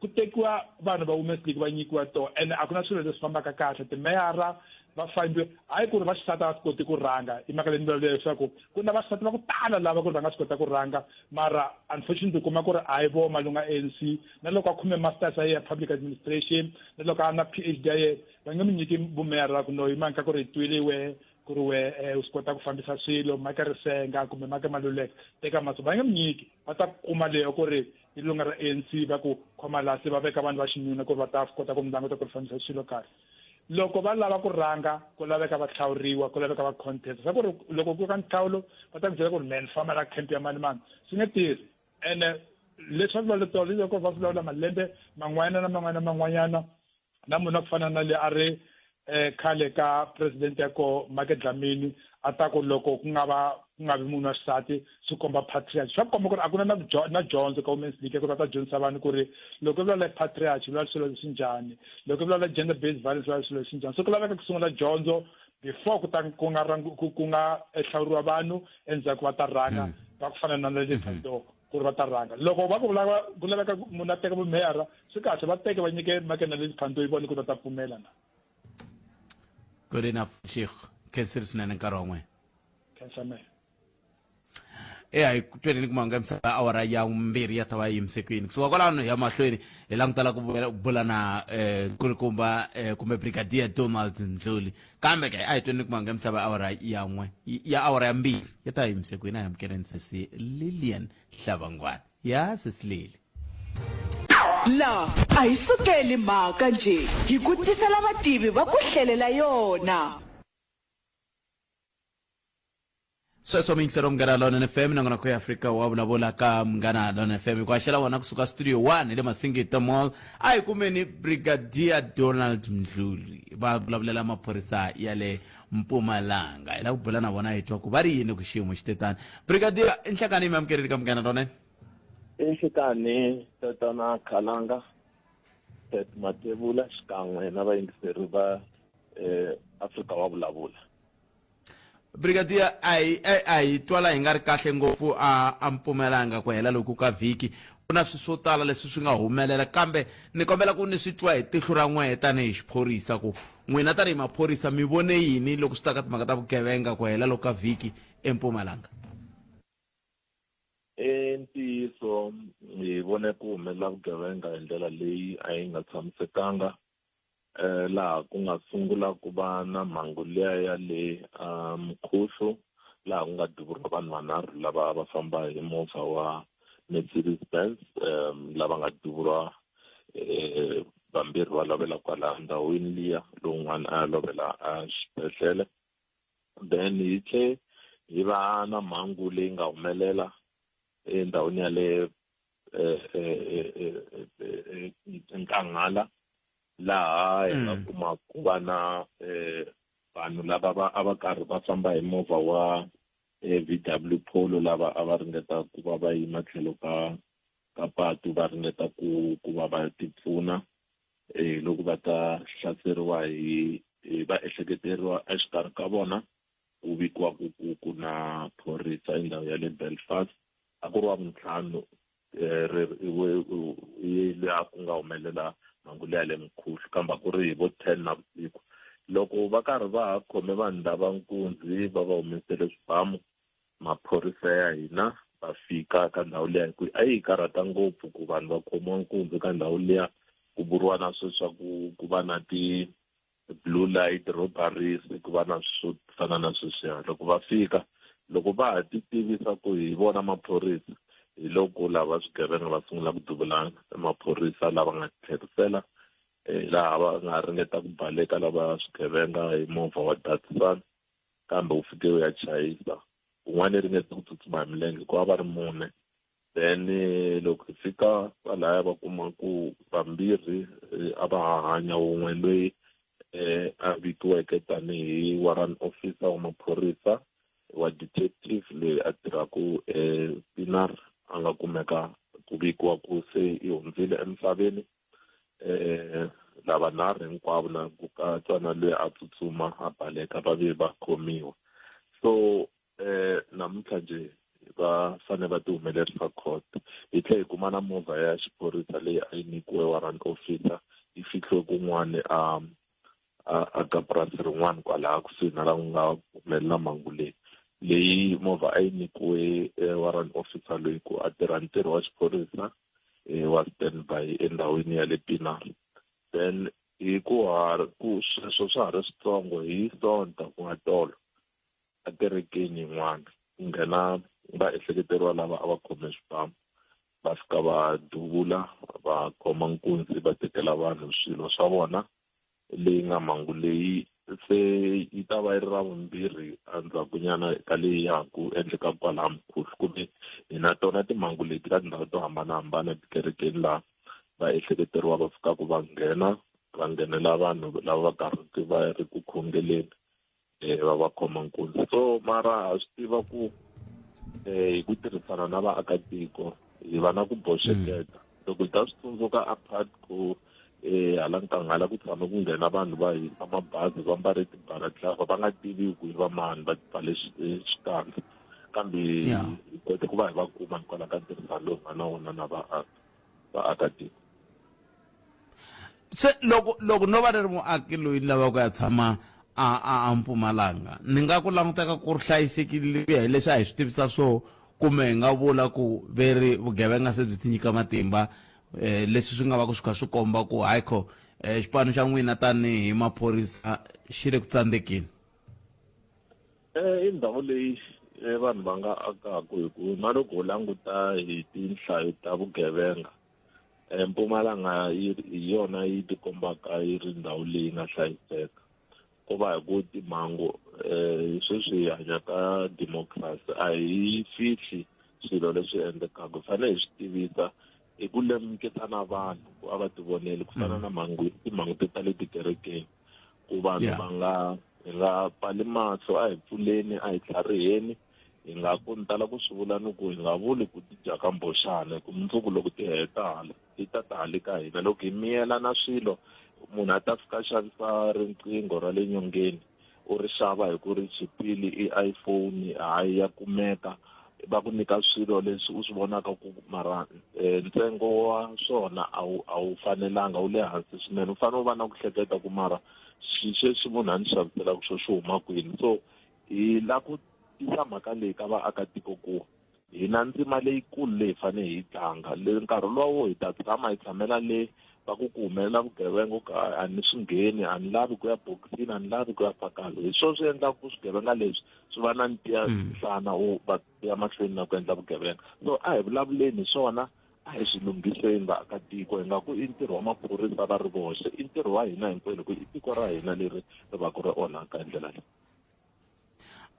S9: ku tekiwa vanhu va Women's League va nyikiwa to ene a ku na swilo leswi fambaka kahle timeyara va fambiwe hayi ku ri va xisati a va swi koti ku rhanga i mhaka leyi ni vulavula leswaku ku na vaxisati va ku tala lava ku ri va nga swi kota ku rhanga mara unfortunately u kuma ku ri hayi vo malunga ANC na loko a khume masters ya yena public administration na loko a na PhD ya yena va nge mu nyiki vumeyara ku no hi mhaka ku ri hi twile we ku ri we eh, u swi kota ku fambisa swilo mhaka risenga kumbe mhaka maluleka teka maso va nge mu nyiki va ta kuma leyo ku ri i lunga ra ANC va ku khoma laha se va veka vanhu va xinuna ku ri va ta kota ku mi languta ku ri fambisa swilo kahle loko va lava ku rhanga ku laveka va hlawuriwa ku laveka va contest swa ku ri loko ku ka nhlawulo va ta ku byela ku ri man famba la camp ya mani mani swi nge tirhi ene leswi va vulavula tolo loko va vulavula malembe man'wana na man'wana na man'wanyana na munhu wa ku fana na le a ri eh khale ka president ya ko Make Dlamini a ta ku loko ku nga va ku nga vi munhu wa xisati swi komba patriarchy swa komba ku ri a ku na na dyondzo ka women's league ku va ta dyondzisa vanhu ku ri loko i vulavula patriarchy vulavula swilo leswi njhani loko i vulavula gender based violence vulavula swilo leswi njhani so ku laveka ku sungula dyondzo before ku ta ku nga ku nga hlawuriwa vanhu endzhaku va ta rhanga hmm. va ku fana na le mm -hmm. ku ri va ta rhanga loko va ku lava ku laveka munhu a teka vumeyara swi kahle va teke va nyike makena le phanto yi vone ku va ta pfumela na
S1: good enough sheikh khensile swinene nkarhi wa n'wina
S9: khensa mehe
S1: eya hi tweneni kuma nga misava awara ya vumbirhi ya ta va yimise ku yini kusuka kwalano hi ya mahlweni hi langutela ku bula na um nkulukumba um kumbe brigadier donald ndluli kambe ke a hi tweni kuma nga misava awara ya n'we ya awara ya mbirhi ya ta yimise kwini a hi amukeleni sesi lilian hlavangwana ya sesi lili
S10: La a hi sukeli mhaka njhe hi ku tisela vativi va ku hlelela yona.
S1: Sweswo miyingiselo Munghana Lonene FM nongonoko ya Afrika wa vulavula ka Munghana Lonene FM hi ku haxela wona kusuka studio 1 hi le Masingita Mall a hi kumeni Brigadier Donald Mdluli va vulavulela maphorisa ya le Mpumalanga hi lava ku bula na vona hi twa ku va ri yini ku xiyimo xi te tani Brigadier i nhlekani mi amukeleli ka Munghana Lonene
S15: I nhlekani tatana Khalanga Pet Matevula xikan'we na vayingiseri va eh, Afrika wa vulavula
S1: Brigadier a hi a hi twala hi nga ri kahle ngopfu a a Mpumalanga ku hela loku ka vhiki ku na swilo swo tala leswi swi nga humelela kambe ni kombela ku ni swi twa hi tihlo ra n'wehe tanihi xiphorisa ku n'wina tanihi maphorisa mi vone yini loko swi ta ka timhaka ta vugevenga ku hela loku ka vhiki eMpumalanga.
S15: I ntiyiso hi vone ku humelela vugevenga hi ndlela leyi a yi nga tshamisekanga eh, laha ku nga sungula ku va na mhangu liya ya le ah, Mkhuhlu laha ku nga duvuriwa vanhu vanharhu lava a va famba hi movha wa Mercedes Benz um, lava nga duvuriwa eh, vambirhi va lovela kwala ndhawini liya lowun'wana a ya lovela a xibedhlele then hi tlhe hi va na mhangu leyi nga humelela endhawini ya le eh, eh, eh, Nkanghala laha hi nga kuma ku va na vanhu lava va a va karhi va famba hi movha wa VW Polo lava a va ringeta ku va va yima tlhelo ka ka patu va ringeta ku ku va va tipfuna eh loko va ta hlaseriwa hi va ehleketeriwa exikarhi ka vona ku vikiwa ku ku ku na phorisa endhawu ya le Belfast a ku ri wa vuntlhanu eh, laha ku nga humelela mhangu leya le Mkhuhlu kambe a ku ri hi vo 10 navusiku loko va karhi va ha khome vanhu lava nkunzi va va humesele swibamu maphorisa ya hina va fika ka ndhawu liya hi ku a yi karhata ngopfu ku vanhu va khomiwa nkunzi ka ndhawu liya ku vuriwa na sweswi swa ku ku va na ti blue light robberies ku va na swo fana na sweswiya loko va fika loko va ha ti tivisa ku hi vona maphorisa hi loko lava swigevenga va sungula ku duvula maphorisa lava nga tlherisela eh, laha va nga ringeta ku baleka lava swigevenga hi movha wa Datsun kambe wu fike wu ya chayisa un'wana i ringete ku tsutsuma hi milenge ku va va ri mune Then loko hi fika kwalaya va kuma ku vambirhi a va ha hanya wun'we loyi a vikiweke tanihi warrant officer wa maphorisa wa detective loyi a tirhaka ePienaar a nga kumeka ku vikiwa ku se i hundzile emisaveni lavanharhu hinkwavo na ku katsa na loyi a tsutsuma a baleka va ve va khomiwa so eh namuntlha nje va fanele va tihumelerisa court hi tlhela hi kuma na movha ya xiphorisa leyi a yi nyikiwe warrant officer yi fihliwe kun'wana a a ka purasi rin'wana kwalaha kusuhi na laha ku nga humelela mhangu leyi leyi movha a yi nyikiwe eh, warrant officer loyi ku a tirha ntirho wa xiphorisa eh, wa standby endhawini ya le Pienaar then hi ku ha ku sweswo swa ha ri switsongo hi sonta ku nga tolo ekerekeni yin'wana ku nghena vaehleketeriwa lava a va khome swibamu va fika va duvula va khoma nkunzi va tekela vanhu swilo swa vona leyi nga mhangu leyi se yi ta va yi ri ra vumbirhi endzhakunyana ka leyi ya ha ku endleka kwalaha Mkhuhlu kumbe hi na tona timhangu leti ka tindhawu to hambanahambana etikerekeni laha va ehleketeriwa va fikaka va nghena va nghenela vanhu lava va karhi va ri ku khongeleni eh, va va khoma nkunzi so mara ha swi tiva ku eh, hi ku tirhisana na vaakatiko hi va na ku boxeketa mm. loko hi ta swi tsundzuka apart ku eh hala nkanghala ku tshame ku nghena vanhu va hisa mabazi va mbale tibalaklava va nga tivi ku i va mani va pfale eh, xikandza kambe hi kote ku va hi va kuma hikwalaho ka ntirhisano lowu nga na wona na vaakatiko
S1: Se loko loko no va ni ri muaki loyi ni lavaka ku ya tshama a a a Mpumalanga ni nga ku languteka ku ri hlayisekile ku ya hi leswi a hi swi tivisa swo kumbe hi nga vula ku ve ri vugevenga se byi tinyika matimba eh, leswi swi nga va ku swi kha swi komba ku hayikho eh, xipano xa n'wina tanihi maphorisa xi le ku tsandzekeni
S15: Eh, i ndhawu leyi eh, vanhu va nga akaka hi ku na loko u languta hi tinhlayo ta vugevenga Mpumalanga yi hi yona yi tikombaka yi ri ndhawu leyi nga hlayiseka. Ko va hi ku timhangu um sweswi hi hanya ka democracy a hi fihli swilo leswi endlekaka hi fanele hi swi tivisa hi ku lemukisa na vanhu ku a va tivoneli ku fana na mhangu timhangu ti ta le tikerekeni ku vanhu va nga hi nga pfali mahlo a hi pfuleni a hi tlhariheni hi nga ku ni tala ku swi vula ni ku hi nga vuli ku ti dya ka mboxana hi ku mundzuku loko ti heta hala ti ta ta hale ka hina loko hi miyela na swilo munhu a ta fika a xavisa riqingho ra le nyongeni u ri xava hi ku ri chipile i iPhone hayi ya kumeka va ku nyika swilo leswi u swi vonaka ku mara eh, ntsengo wa swona a wu a wu fanelanga wu le hansi swinene u fanele u va na ku hleketa ku mara xi xexi munhu a ni xaviselaka xo xi huma kwini so hi la ku tisa mhaka leyi ka vaakatiko ku hi na ndzima leyikulu leyi hi fanele hi yi tlanga le nkarhi luwa wo hi ta tshama hi tshamela le va ku ku humelela vugevenga ka a ni swi ngheni a ni lavi ku ya bokisini a ni lavi ku ya fakalo hi swona swi endlaka ku swigevenga leswi swi va na ntiya mm. nhlana wo va ya mahlweni na ku endla vugevenga so a hi vulavuleni hi swona a hi swi lunghiseni vaakatiko hi nga ku i ntirho wa maphorisa va ri voxe i ntirho wa hina hinkwenu ku i tiko ra hina leri ri va ku ri onhaka hi ndlela leyi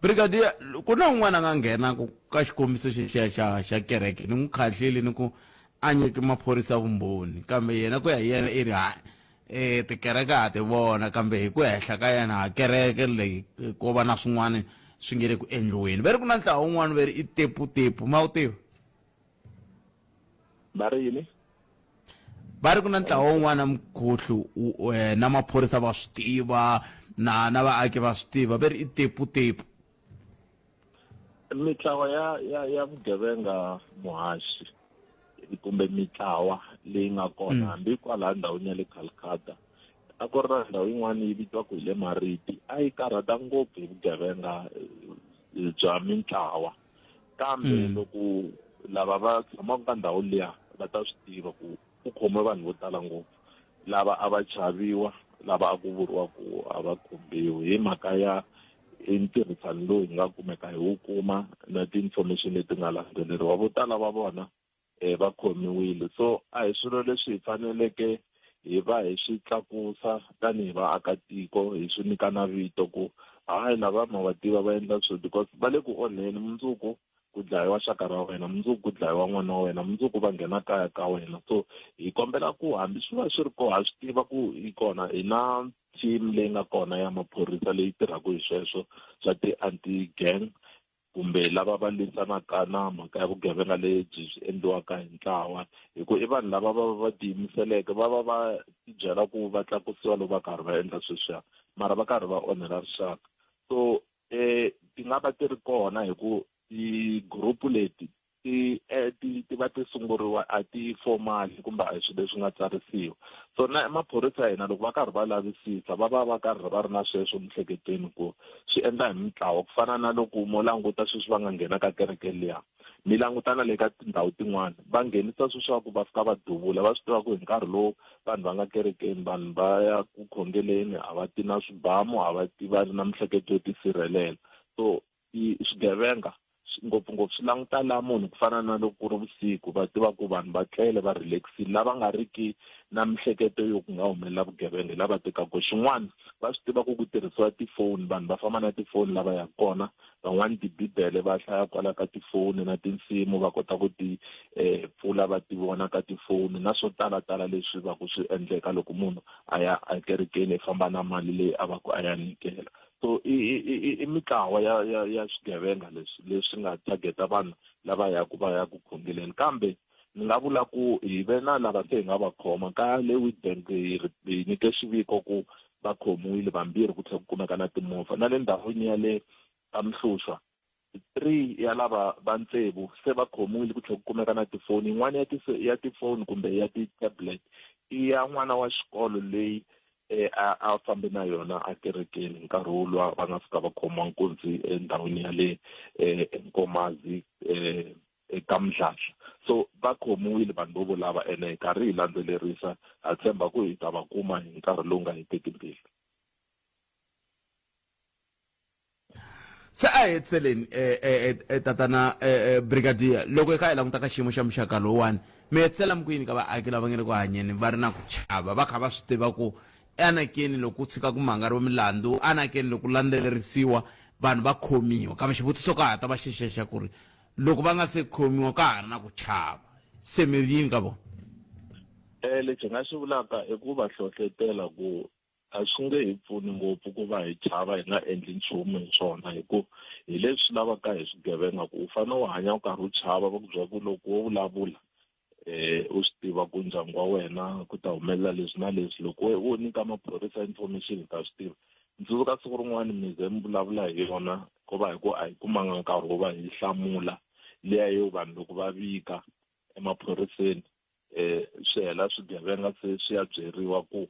S1: Brigadier ku na un'wana a nga nghena ku ka xikombiso xexiya xa xa kereke ni n'wi khahlile ni ku a nyiki maphorisa vumbhoni kambe yena ku ya hi yena i ri hayi eh tikereke ha ti vona kambe hi ku henhla ka yena ha kereke leyi ko va na swin'wana swi nge le ku endliweni ve ri ku na ntlawa wun'wana ve ri i teputepu ma wu tiva
S15: va ri yini
S1: va ri ku na ntlawa wun'wana mukhuhlu eh, na maphorisa va swi tiva na na vaaki va swi tiva ve ri i teputepu
S15: mitlawa ya ya ya vugevenga muhaxi kumbe mitlawa leyi nga kona mm. hambi kwalaha ndhawini ya le Calcutta a ku ri na ndhawu yin'wana yi vitiwaka hi le Mariti a yi karhata ngopfu hi vugevenga eh, bya mintlawa kambe mm. loko lava va tshamaka ka ndhawu liya va ta swi tiva ku ku khome vanhu vo tala ngopfu lava a va chaviwa lava a ku vuriwa ku a va khumbiwi hi mhaka ya i ntirhisano lowu hi nga kumeka hi wu kuma na ti-information leti nga landzeleriwa vo tala va vona um va khomiwile so a hi swilo leswi hi faneleke hi va hi swi tlakusa tanihi vaakatiko hi swi nyika na vito ku hayi lava ma va tiva va endla swilo because va le ku onheni mundzuku ku dlayiwa xaka ra wena mundzuku ku dlayiwa n'wana wa wena mundzuku va nghena kaya ka wena so hi kombela ku hambi swi va swi ri koho ha swi tiva ku yi kona hi na team leyi nga kona ya maphorisa leyi tirhaka hi sweswo swa ti-anti gang kumbe lava va lwisanaka na mhaka ya vugevenga lebyi byi endliwaka hi ntlawa hi ku i vanhu lava va va tiyimiseleke va va va tibyela ku va tlakusiwa loko va karhi va endla sweswiya mara va karhi va onhela rixaka so um ti nga va ti ri kona hi ku ti-group leti ti eh, ti ti va ti sunguriwa a ti formal kumbe a hi swilo leswi nga tsarisiwa so na maphorisa ya hina loko va karhi va lavisisa va va va karhi va ri na sweswo miehleketweni ku swi endla hi mintlawa ku fana na loko mo languta sweswi va nga nghena ka kereke liya mi languta na le ka tindhawu tin'wana va nghenisa sweswi swa ku va fika va duvula va swi tiva ku hi nkarhi lowu vanhu va nga kerekeni vanhu va ya ku khongeleni a va ti na swibamu a va ti va ri na miehleketo yo tisirhelela so swigevenga ngopfungopfu swi languta la munhu ku fana na loko ku ri vusiku va tiva ku vanhu va tlele va relaxile lava nga ri ki na mihleketo yo ku nga humelela vugevenga hi lava tekaka xin'wana va swi tiva ku ku tirhisiwa tifoni vanhu va famba na tifoni lava yaka kona van'wani tibibele va hlaya kwala ka tifoni na tinsimu va kota ku ti um pfula va ti vona ka tifoni na swo talatala leswi va ku swi endleka loko munhu a ya ekerekeni i famba na mali leyi a va ku a ya nyikela so i i i i mitlawa ya ya ya swigevenga leswi leswi nga targeta vanhu lava yaku va ya ku khongeleni kambe ni nga vula ku hi ve na lava se hi nga va khoma ka le Witbank hi hi nyike xiviko ku va khomiwile vambirhi ku tlhela ku kumeka na timovha na le ndhawini ya le ka Mhlushwa 3 ya lava va tsevu se va khomiwile ku tlhela ku kumeka na tifoni yin'wana ya ti ya tifoni kumbe ya ti-tablet i ya n'wana wa xikolo leyi eh, a a fambe na yona a kerekeni nkarhi woluwa va nga fika va khomiwa nkunzi endhawini ya le eh, eNkomazi eh, eka Mdladla so va khomiwile vanhu vo volava ene hi karhi hi landzelerisa ha tshemba ku hi ta va kuma hi nkarhi lowu nga heteki mbilu.
S1: Se a hi hetiseleni eh, eh, eh, tatana brigadier loko hi kha hi languta ka xiyimo xa muxaka lowuwani mi hetisela mi ku yini ka vaaki lava nga le ku hanyeni va ri na ku chava va kha va swi tiva ku Anakeni loko ku tshika ku mangariwa milandzu, anakeni loko ku landzelerisiwa vanhu va khomiwa. Kambe xivutiso ka ha ta va xexexa ku ri loko va nga se khomiwa ka ha ri na ku chava, se mi ri yini ka vona?
S15: Lexi hi nga xi vulaka i ku va hlohletela ku a swi nge hi pfuni ngopfu ku va hi chava hi nga endli nchumu hi swona hi ku hi leswi lavaka hi swigevenga ku u fanele u hanya u karhi u chava va ku byela ku loko wo vulavula eh u swi tiva ku ndyangu wa wena ku ta humelela leswi na leswi loko wo nyika maphorisa information hi ta swi tiva ndzi tsundzuka siku rin'wana mi ze mi vulavula hi yona ko va hi ku a hi kumanga nkarhi wo va hi hlamula liya yo vanhu loko va vika emaphoriseni eh swi hela swigevenga se swi ya byeriwa ku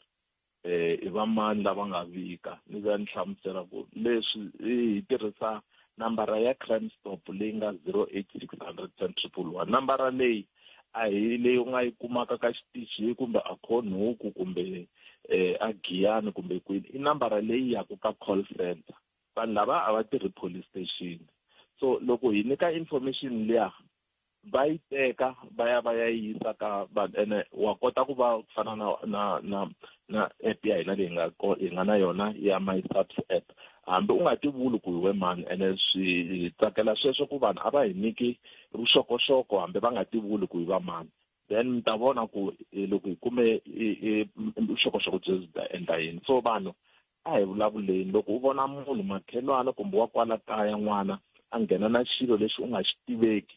S15: eh i va mani lava nga vika ni vuya ni hlamusela ku leswi hi tirhisa nambara ya crime stop leyi nga 08600 10111 nambara leyi a hi leyi u nga yi kumaka ka xitichi kumbe a khonhuku kumbe eh a giyani kumbe kwini i nambara leyi yaku ka call center vanhu lava a va tirhi police station so loko hi nyika information liya va yi teka va ya va ya yi yisa ka vanhu ene wa kota ku va fana na na na na app ya hina leyi nga hi nga na yona ya my subs app hambi u nga ti vuli ku hi we mani ene swi hi tsakela sweswo ku vanhu a va hi nyiki vuxokoxoko hambi va nga ti vuli ku hi va mani then mi ta vona ku eh, loko hi kume vuxokoxoko byi byi ta endla yini so vanhu A hi vulavuleni. Loko u vona munhu, makhelwana kumbe wa kwala kaya n'wana a nghena na xilo lexi u nga xi tiveki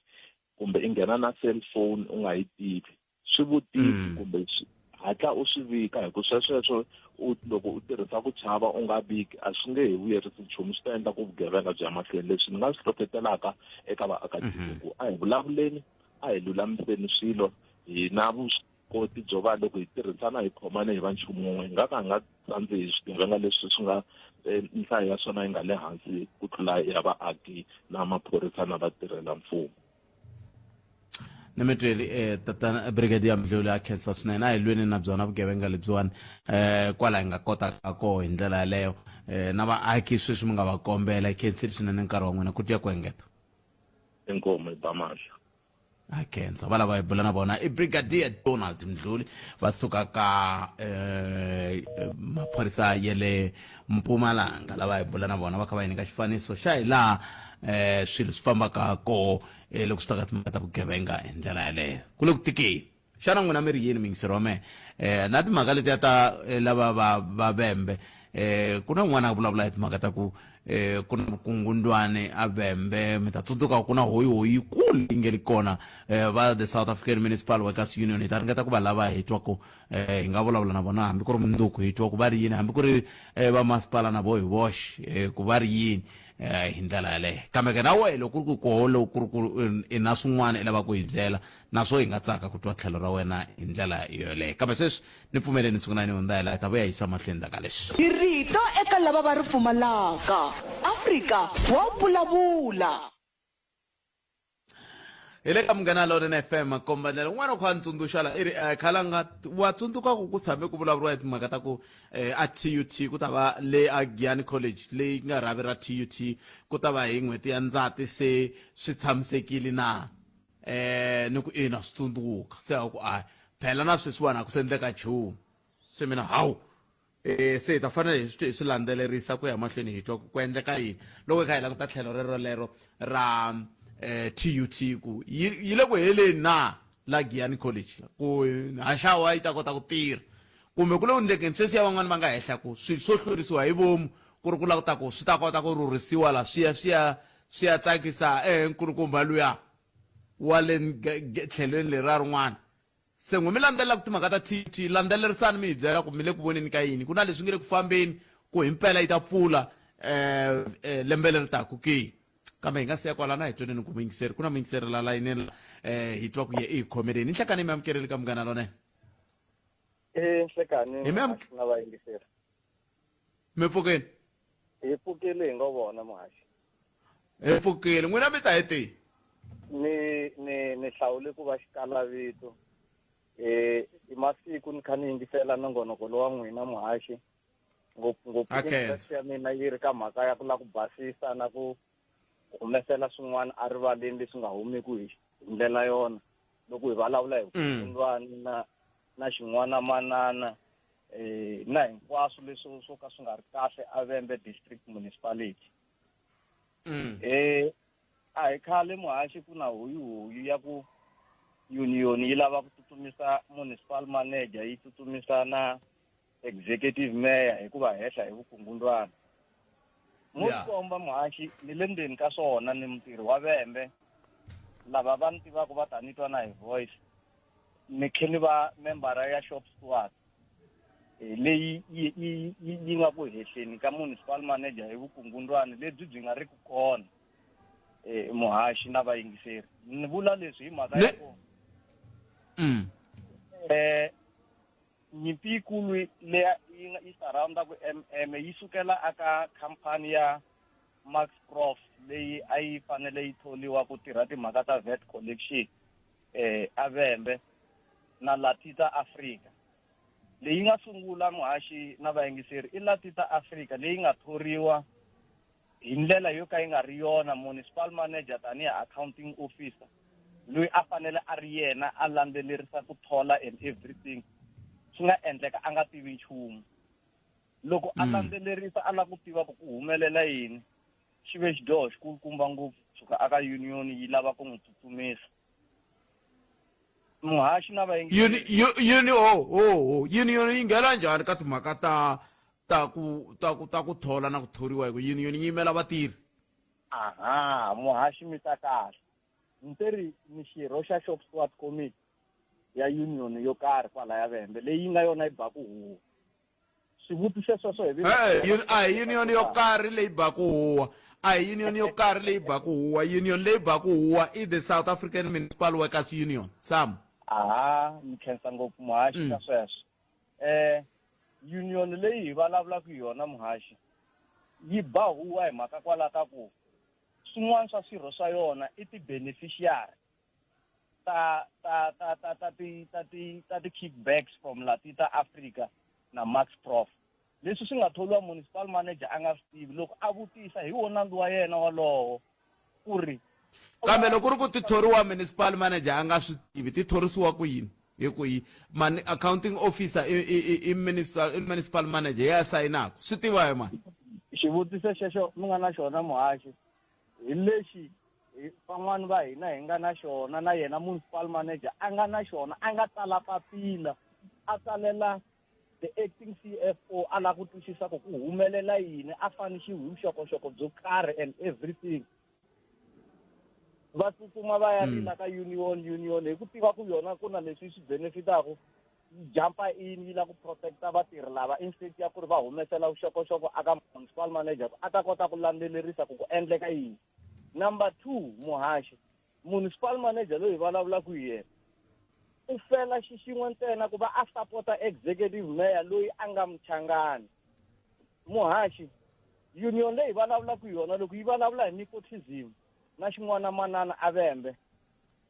S15: kumbe i nghena na cellphone u nga yi tivi, swi vutisi kumbe swi hatla u swi vika hi ku swesweswo u loko u tirhisa ku chava u nga viki a swi nge he vuyerisi nchumu swi ta endla ku vugevenga byi ya mahlweni. Leswi ni nga swi hlohletelaka eka vaakatiko ku a hi vulavuleni, a hi lulamiseni swilo hi na vuswikoti byo va loko hi tirhisana hi khomane hi va nchumu wun'we hi nga ka hi nga tsandzi hi swigevenga leswi swi nga eh, nhlayo ya swona yi nga le hansi ku tlula ya vaaki na maphorisa na vatirhela mfumo
S1: ni mi tweli eh, tatana brigadier mdluli a khensa swinene a hi lweni na byona vugevenga lebyiwani eh, kwala hi nga kotaka koho hi ndlela yaleyo eh, na vaaki sweswi mi nga va kombela hi khensile swinene nkarhi wa n'wina ku tiya ku engeta
S15: inkomu hi ba mahla
S1: a khensa va lava hi bula na vona i brigadier donald mdluli va suka ka eh, maphorisa ya le mpumalanga lava hi bula na vona va kha va hi nyika xifaniso xa hi laha eh, swilo swi fambaka koho eh, loko swi ta ka timhaka ta vugevenga hi ndlela yaleyo ku le ku tikeni xana n'wina mi ri yini muyingiseri wa mehe eh, na timhaka letiya ta eh, lava va va vembe eh, ku na un'wana a vulavula hi timhaka ta ku eh, ku na vukungundwani a vembe mi ta tsundzuka ku na hoyihoyi yikulu yi nge ri kona eh, va the south african municipal workers union hi ta ringeta ku va lava hi twa ku eh, hi nga vulavula na vona hambi ku ri mundzuku hi twa ku va ri yini hambi ku ri eh, va masipala na vo hi voxe eh, ku va ri yini eh, hi ndlela yaleyo kambe ke na wehe loko ku ri ku koho loko ku ri ku i na swin'wana i lava ku hi byela Naswo hi nga tsaka ku twa tlhelo ra wena hi ndlela yoleyo. Kambe sweswi, ni pfumeleni ni sungula ni hundza hi laha, hi ta vuya hi yisa mahlweni ndzhaku ka leswi.
S10: Hi rito eka lava va ri pfumalaka. Afrika wa vulavula.
S1: Hi le ka Munghana Lonene FM, kombandlela un'wana u kha a ni tsundzuxa la i ri eh, khalanga wa tsundzuka ku ku tshame ku vulavuriwa hi timhaka ta ku eh, a TUT ku ta va le a Giyani College leyi nga rhavi ra TUT ku ta va hi n'hweti ya Ndzati se swi tshamisekile na eh ni ku ina swi tsundzuka se a ku a phela na sweswiwani a ku se endleka nchumu se mina hawu eh se hi ta fanele hi swi hi swi landzelerisa ku ya mahlweni hi twa ku ku endleka yini loko hi kha hi languta tlhelo rero lero ra eh TUT ku yi yi le ku heleni na la Giyani College la ku haxawa yi ta kota ku tirha kumbe ku le ku endlekeni sweswi ya van'wani va nga hehla ku swilo swo hlwerisiwa hi vomu ku ri ku lava ku ta ku swi ta kota ku rhurhisiwa la swi ya swi ya swi ya tsakisa eh nkulukumba luya wa le tlhelweni leriya rin'wana se n'we mi landzelelaka timhaka ta TT landzelerisani mi hi byela ku mi le ku voneni ka yini ku na leswi nge le ku fambeni ku himpela yi ta pfula eh, eh lembe leri taku ke kambe hi nga siya kwalana hi tweneni ku muyingiseri ku na muyingiseri la layineni la eh hi twa ku ye i hi khomeleni nhlekani mi amukeleli ka munghana lonene
S16: e nhlekani
S1: hi mi
S16: na vayingiseri
S1: mi pfukeni
S16: hi pfukile hi ngo vona muhaxi
S1: hi pfukile n'wina mi ta hi tihi
S16: ni ni ni hlawule ku va xikalavito eh hi masiku ni kha ni yingisela nongonoko lowa n'wina muhaxi ngopfungopfu interest ya mina yi ri ka mhaka ya ku lava ku basisa na ku humesela swin'wana erivaleni leswi nga humiku hi ndlela yona loko hi vulavula hi vukungundwani na na xin'wana manana. eh na hinkwaswo leswi swo ka swi nga ri kahle a Vhembe District Municipality. Eh a hi khale muhaxi ku na hoyuhoyu ya ku union yi lava ku tsutsumisa municipal manager yi tsutsumisa na executive mayor hi ku va hehla hi vukungundwana mo yeah. komba muhaxi ni le ndzeni ka swona ni mutirhi wa vembe lava va ni tivaka va ta ni twa na hi voice ni khe ni va membara ya shop steward eh, leyi yi nga ku hehleni ka municipal manager hi vukungundwani lebyi byi nga ri ku kona eh, muhaxi na vayingiseri ni vula leswi hi mhaka ya ku
S1: mm.
S16: eh nyimpi yikulu leya yi nga yi surround-aku MM yi sukela aka khampani ya Max Prof leyi a yi fanele yi tholiwa ku tirha timhaka ta VAT collection eh a Vhembe na Latita Africa leyi nga sungula muhaxi na vayingiseri i Latita Africa leyi nga thoriwa hi ndlela yo ka yi nga ri yona municipal manager tanihi accounting officer loyi a fanele a ri yena a landzelerisa ku thola and everything swi nga endleka a nga tivi nchumu loko a mm. landzelerisa a lava ku tiva ku ku humelela yini xi ve xidyoho xikulukumba ngopfu suka aka union yi lava ku n'wi tsutsumisa muhaxi na
S1: vayingiseri uni oh oh oh union yi nghena njhani ka timhaka ta ta ku ta ku ta ku thola na ku thoriwa hi ku union yi yimela vatirhi
S16: aha muhaxi mi ta kahle ni te ri ni xirho xa shop steward committee ya union yo karhi kwalaya vhembe leyi yi nga yona yi baku huwa swivutiso sweswo hi
S1: Hey, a hi union yo karhi leyi baku huwa a hi union yo karhi leyi baku huwa union leyi baku huwa i the South African Municipal Workers Union sam
S16: aha ni khensa ngopfu muhaxi mm. ka sweswo eh union leyi hi vulavulaka hi yona muhaxi yi ba huwa hi mhaka kwala ka ku swin'wana swa swirho swa yona i ti-beneficiary ta ta ta ta ta ti ta ti ta ti kickbacks from Latita Africa na Max Prof leswi swi nga tholiwa municipal manager a nga swi tivi loko a vutisa hi wona nandzu wa yena walowo ku ri
S1: kambe loko ri ku ti thoriwa municipal manager a nga swi tivi ti thorisiwa ku yini hi ku yi mani accounting officer i, i, i, i, municipal, i municipal manager ya sayinaka swi tiva hi mani
S16: xivutiso xexo mi nga na xona muhaxi hi lexi van'wani va hina hi nga na xona na yena municipal manager a nga na xona a nga tsala papila a tsalela the acting CFO a lava ku twisisa ku ku humelela yini a fanixiwe hi vuxokoxoko byo karhi and everything va tsutsuma va ya hmm. rila ka union union hi ku tiva ku yona ku na leswi swi benefitaku yi jumpa in yi lava ku protecta vatirhi lava instead ya ku ri va humesela vuxokoxoko aka municipal manager ku a ta kota ku landzelerisa ku ku endleka yini number two muhaxi municipal manager loyi hi vulavulaka hi yena u fela xixin'we ntsena ku va a sapota executive mayor loyi a nga muchangani muhaxi union leyi vulavulaka yona loko yi vulavula hi nepotism na xin'wana manana a vembe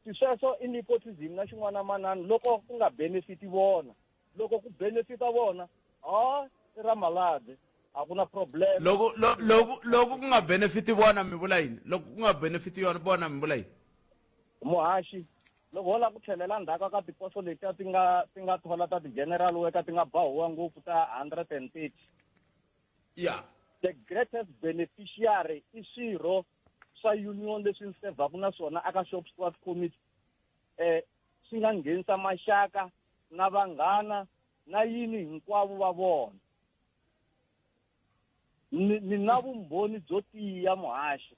S16: xisweswo i nepotism na xin'wana manana loko ku nga benefiti vona loko ku benefita vona ha i ra malade a ku na problem
S1: loko loko loko ku nga benefiti vona mi vula yini loko ku nga benefiti yona vona mi vula yini
S16: muhaxi loko ho lava ku tlhelela ndzhaku ka tiposo letiya ti nga ti nga thola ta ti-general worker ti nga bahuwa ngopfu ta 130
S1: yeah
S16: the greatest beneficiary i swirho swa union leswi ni sevhaku na swona aka shop steward committee eh swi nga nghenisa maxaka na vanghana na yini hinkwavo va vona ni ni na vumbhoni byo tiya muhaxi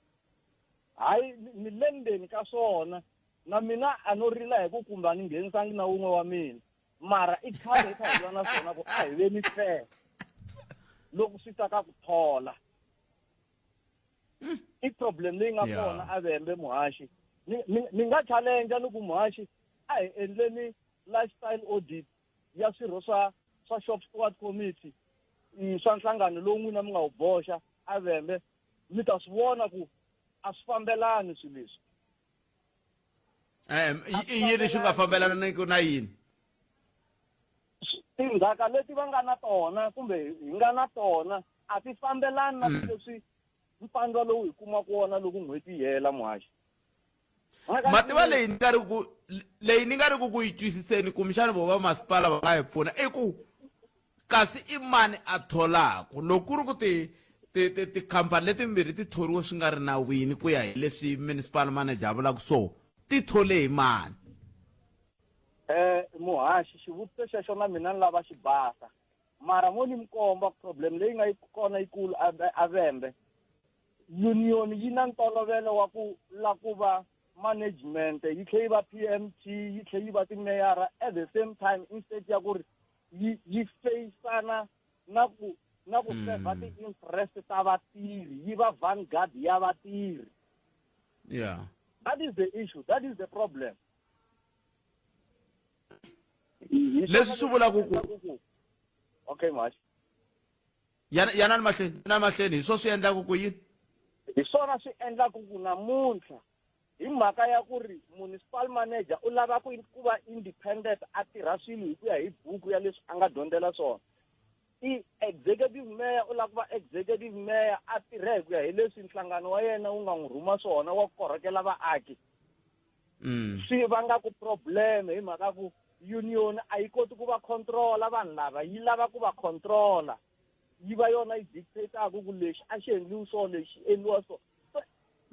S16: hayi ni le ndzeni ka swona na mina a no rila hi ku kumbe a ni nghenisangi na wun'we wa mina mara i khale hi kha hi lwa na swona ku a hi veni fair loko swi ta ka ku thola i problem leyi nga kona a vembe muhaxi ni nga challenge ni ku muhaxi a hi endleni lifestyle audit ya swirho swa swa shop steward committee swa nhlangano lowu n'wina mi nga wu boxa a vembe mi ta swi vona ku a swi fambelani swilo leswi
S1: um i yini swi nga fambelaniki na yini
S16: timhaka leti va nga na tona kumbe hi nga na tona a ti fambelani na mm. leswi mpandzwa lowu hi kumaka wona loko n'hweti yi hela muhaxi
S1: mativa leyi ni nga ri ku leyi ni nga ri ku ku yi twisiseni kumbexana vo va masipala va nga hi pfuna i ku Kasi i mani a tholaku? Loko ku ri ku ti ti ti tikhampani letimbirhi ti thoriwe swi nga ri nawini ku ya hi leswi municipal manager a vulaka so, ti thole hi mani?
S16: Eh muhaxi xivutiso xexo na mina ni lava xi basa mara mo ni mi komba problem leyi nga yi kona yikulu a Vhembe union yi na ntolovelo wa ku la ku va management yi tlhe yi va PMT yi tlhe yi va timeyara at the same time instead ya ku ri yi yi feyisana na ku na ku serva ti-interest ta vatirhi yi va vanguard ya vatirhi
S1: yeah
S16: that is the issue that is the problem
S1: leswi swi vulaka ku
S16: okay muhaxi
S1: yana yanani mahlweni yanani mahlweni hi swo swi endlaka ku yini
S16: hi swona swi endlaka ku namuntlha hi mhaka ya ku ri municipal manager u lava ku ku va independent a tirha swilo hi ku ya hi buku ya leswi a nga dyondzela swona i executive mayor u lava ku va executive mayor a tirha hi ku ya hi leswi nhlangano wa yena wu nga n'wi rhuma swona wa ku korhokela vaaki Swi vanga ku problem hi mhaka ku union a yi koti ku va controla vanhu lava yi lava ku va controla yi va yona yi dictate-aku ku lexi a xi endliwi so lexi xi endliwa so so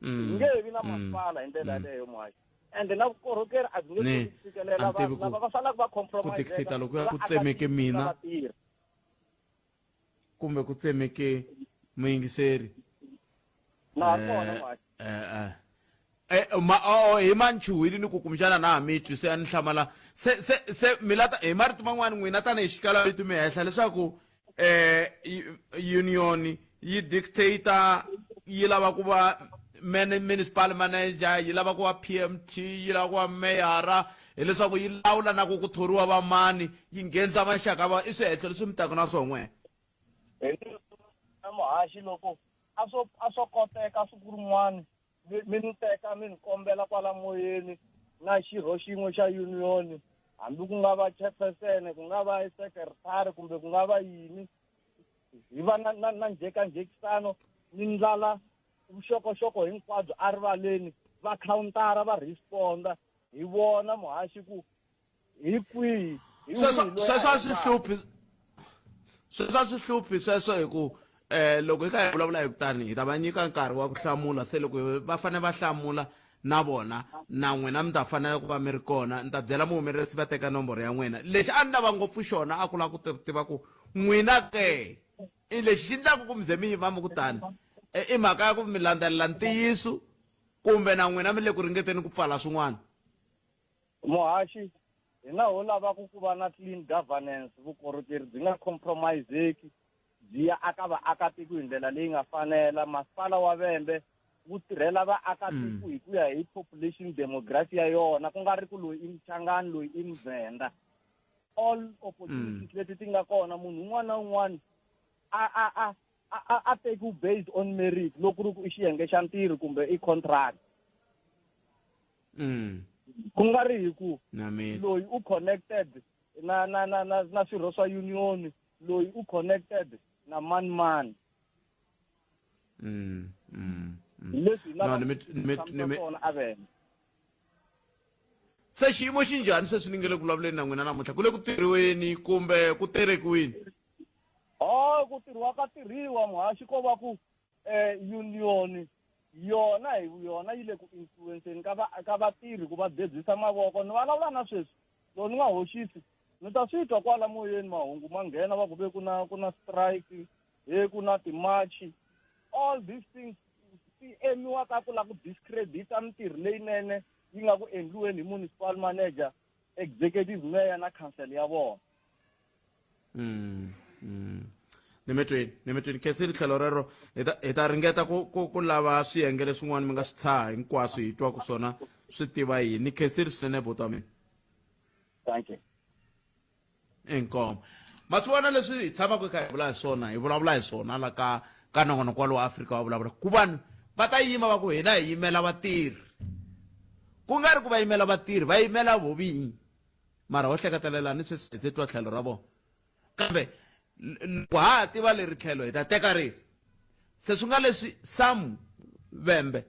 S16: hi nge vi na masipala hi ndlela yaleyo muhaxi ende na vukorhokeri a byi nge koti ku fikelela vanhu lava va salaka va
S1: ku dictate lokuya ku tsemeke mina kumbe ku tsemeke muyingiseri
S16: na kona eh,
S1: eh, eh. eh ma oh, hi manchuhwini ni ku kumbexana na ha mi twi se a ni hlamala se se se mi lata hi marito man'wani n'wina tanihi xikala vito mi hehla leswaku eh union yi dictator yi lava ku va municipal manager yi lava ku va PMT yi lava ku va meyara hileswaku yi lawula na ku ku thoriwa va mani yi nghenisa maxaka va i swihehlo leswi mi taka na swona
S16: n'we muhaxi loko a swo a swo koteka siku rin'wana mi ni teka mi ni kombela kwala moyeni na xirho xin'we xa union hambi ku nga va chairperson ku nga va secretary kumbe ku nga va yini hi va na na na njhekanjhekisano ni ndlala vuxokoxoko hinkwabyo erivaleni va khawuntara va responda hi vona muhaxi ku hi kwihi
S1: sweswo a swi hluphi sweswo a swi hluphi sweswo hi ku eh loko hi kha hi vulavula hi kutani hi ta va nyika nkarhi wa ku hlamula se loko va fanele va hlamula na vona na n'wina mi ta fanela ku va mi ri kona ni ta byela muhumelerisi va teka nomboro ya n'wina lexi a ni lava ngopfu xona a ku lava ku tiva ku n'wina ke i lexi xi endlaka ku mi ze mi yima mi ku tani i mhaka ya ku mi landzelela ntiyiso kumbe na n'wina mi le ku ringeteni ku pfala swin'wana
S16: Muhaxi, hina ho lava ku ku va na clean governance, vukorhokeri byi nga compromiseki, byi ya aka vaakatiko hi ndlela leyi nga fanela. Masipala wa Vhembe wu tirhela vaakatiko hi ku ya hi population demography ya yona, ku nga ri ku loyi i Muchangani loyi i Muvhenda. All opportunities leti ti nga kona munhu un'wana na un'wana a a a a a tekiwi based on merit loko ku ri ku i xiyenge xa ntirho kumbe i contract. Ku nga ri hi ku loyi u connected na na na na na swirho swa union loyi u connected na mani mani Hi leswi hi lavaka ku tshamisa swona a vena
S1: Se xiyimo xi njhani sweswi ni nge le ku vulavuleni na n'wina namuntlha ku le ku tirhiweni kumbe ku terekiwini
S16: Oh ku tirhiwa ka tirhiwa muhaxi ko va ku eh union yona hi yona yi le ku influenceni ka va ka vatirhi ku va debyisa mavoko ni vulavula na sweswi loko ni nga hoxisi ni ta swi twa kwala moyeni mahungu ma nghena va ku ve ku na ku na strike he ku na timachi all these things ti emiwa ka ku lava ku discredita mintirho leyinene yi nga ku endliweni hi municipal manager executive mayor na council ya vona
S1: mm, mm. nimetweni nimetweni khensile tlhelo rero hi ta hi ta ringeta ku ku ku lava swiyenge leswin'wana mi nga swi tshaha hinkwaswo hi twa ku swona swi tiva yini khensile swinene buti wa mina
S16: thank you
S1: inkomo ma swi vona leswi hi tshamaka hi kha hi vula hi swona hi vulavula hi swona la ka ka nongonoko wa lowa Afrika wa vulavula ku vanhu va ta yima va ku hina hi yimela vatirhi ku nga ri ku va yimela vatirhi va yimela vo vinyi mara ho hleketelela ni sweswi hi twa tlhelo ra vona kambe loko ha ha tiva leri tlhelo hi ta teka rihi se swi nga leswi sam vembe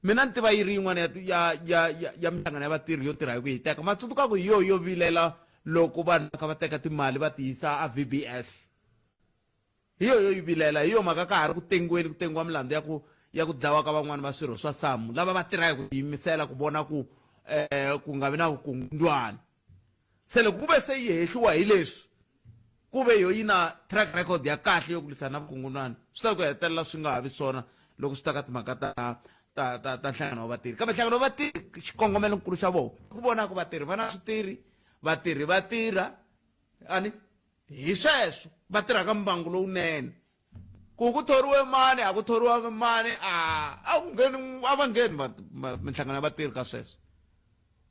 S1: mina ni tiva yi ri yin'wana ya ya ya ya ya minhlangano ya vatirhi yo tirha hi ku hiteka ma tsundzuka ku hi yo yo vilela loko vanhu va kha va teka timali va ti yisa a VBS. Hi yo yo yi vilela, hi yo mhaka ka ha ri ku tengiweni, ku tengiwa milandzu ya ku ya ku dlawa ka van'wana va swirho swa SAMU lava va tirha hi ku tiyimisela ku vona ku eh, ku nga vi na vukungundwani. Se loko ku ve se yi hehliwa hi leswi, ku ve yo yi na track record ya kahle yo ku lwisana na vukungundwani, swi ta ku hetelela swi nga ha vi swona loko swi ta ka timhaka ta ta ta ta nhlangano wa vatirhi. Kambe nhlangano wa vatirhi xikongomelonkulu xa vona ku vona ku vatirhi va na switirhi, vatirhi va tirha ani hi sweswo va tirhaka mbangu lowunene ku ku thoriwe mani a ku thoriwanga mani a a ku ngheni a va ngheni minhlangano ya vatirhi ka sweswo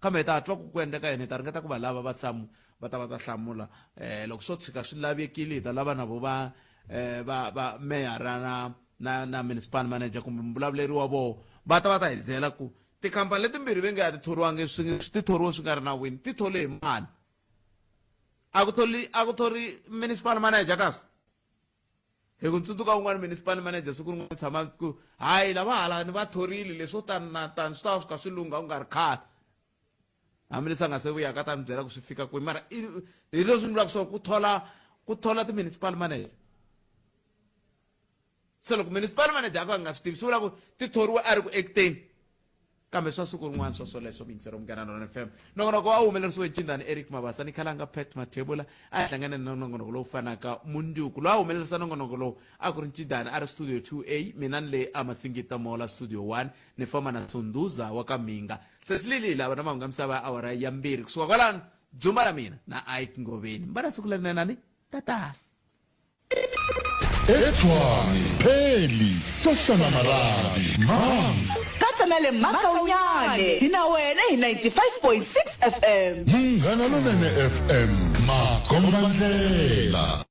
S1: kambe hi ta twa ku ku endleka yini hi ta ringeta ku va lava va samu va ta va ta hlamula um loko swo tshika swi lavekile hi ta lava na vo va um va va meyara na na na municipal manager kumbe muvulavuleri wa voho va ta va ta hi byela ku tikhampani letimbirhi ve nge a ti thoriwangi swi ti thoriwe swi nga ri nawini ti thole hi mani a ku tholi a ku thori municipal manager kasi hi ku tsundzuka un'wana municipal manager siku rin'wana tshama ku hayi lava hala ni va thorile leswo tani na tani swi ta va swi kha swi lungha ku nga ri khale hambileswi a nga se vuyaka ta ni byela ku swi fika kwihi mara hi leswi ni vulaka swona ku thola ku thola ti-municipal manager se loko municipal manager a ka a nga swi tivi swi vula ku ti thoriwe a ri ku acteni kambe swa siku rin'wana swa swoleswo miyingisero munghana lona fm nongonoko a humelerisiwe cindani eric mabasa ni khalanga pat mathebula a hi hlangane na nongonoko lowu fanaka munduku loyi a humelerisa nongonoko lowu a ku ri ncindani a ri studio 2a mina ni le a masingita mola studio 1 ni famba na sunduza wa ka mhinga sesilili lava na mahungu ya misava ya awara ya mbirhi kusuka kwalano dzumba la mina na ike ngoveni mbana siku lerinene tatana
S2: Etshwane, Pheli, Soshana Marabi, Mams.
S10: Katsa na le Makaunyane hi na wena hi 95.6 FM.
S2: Munghana Lonene FM, makombandlela.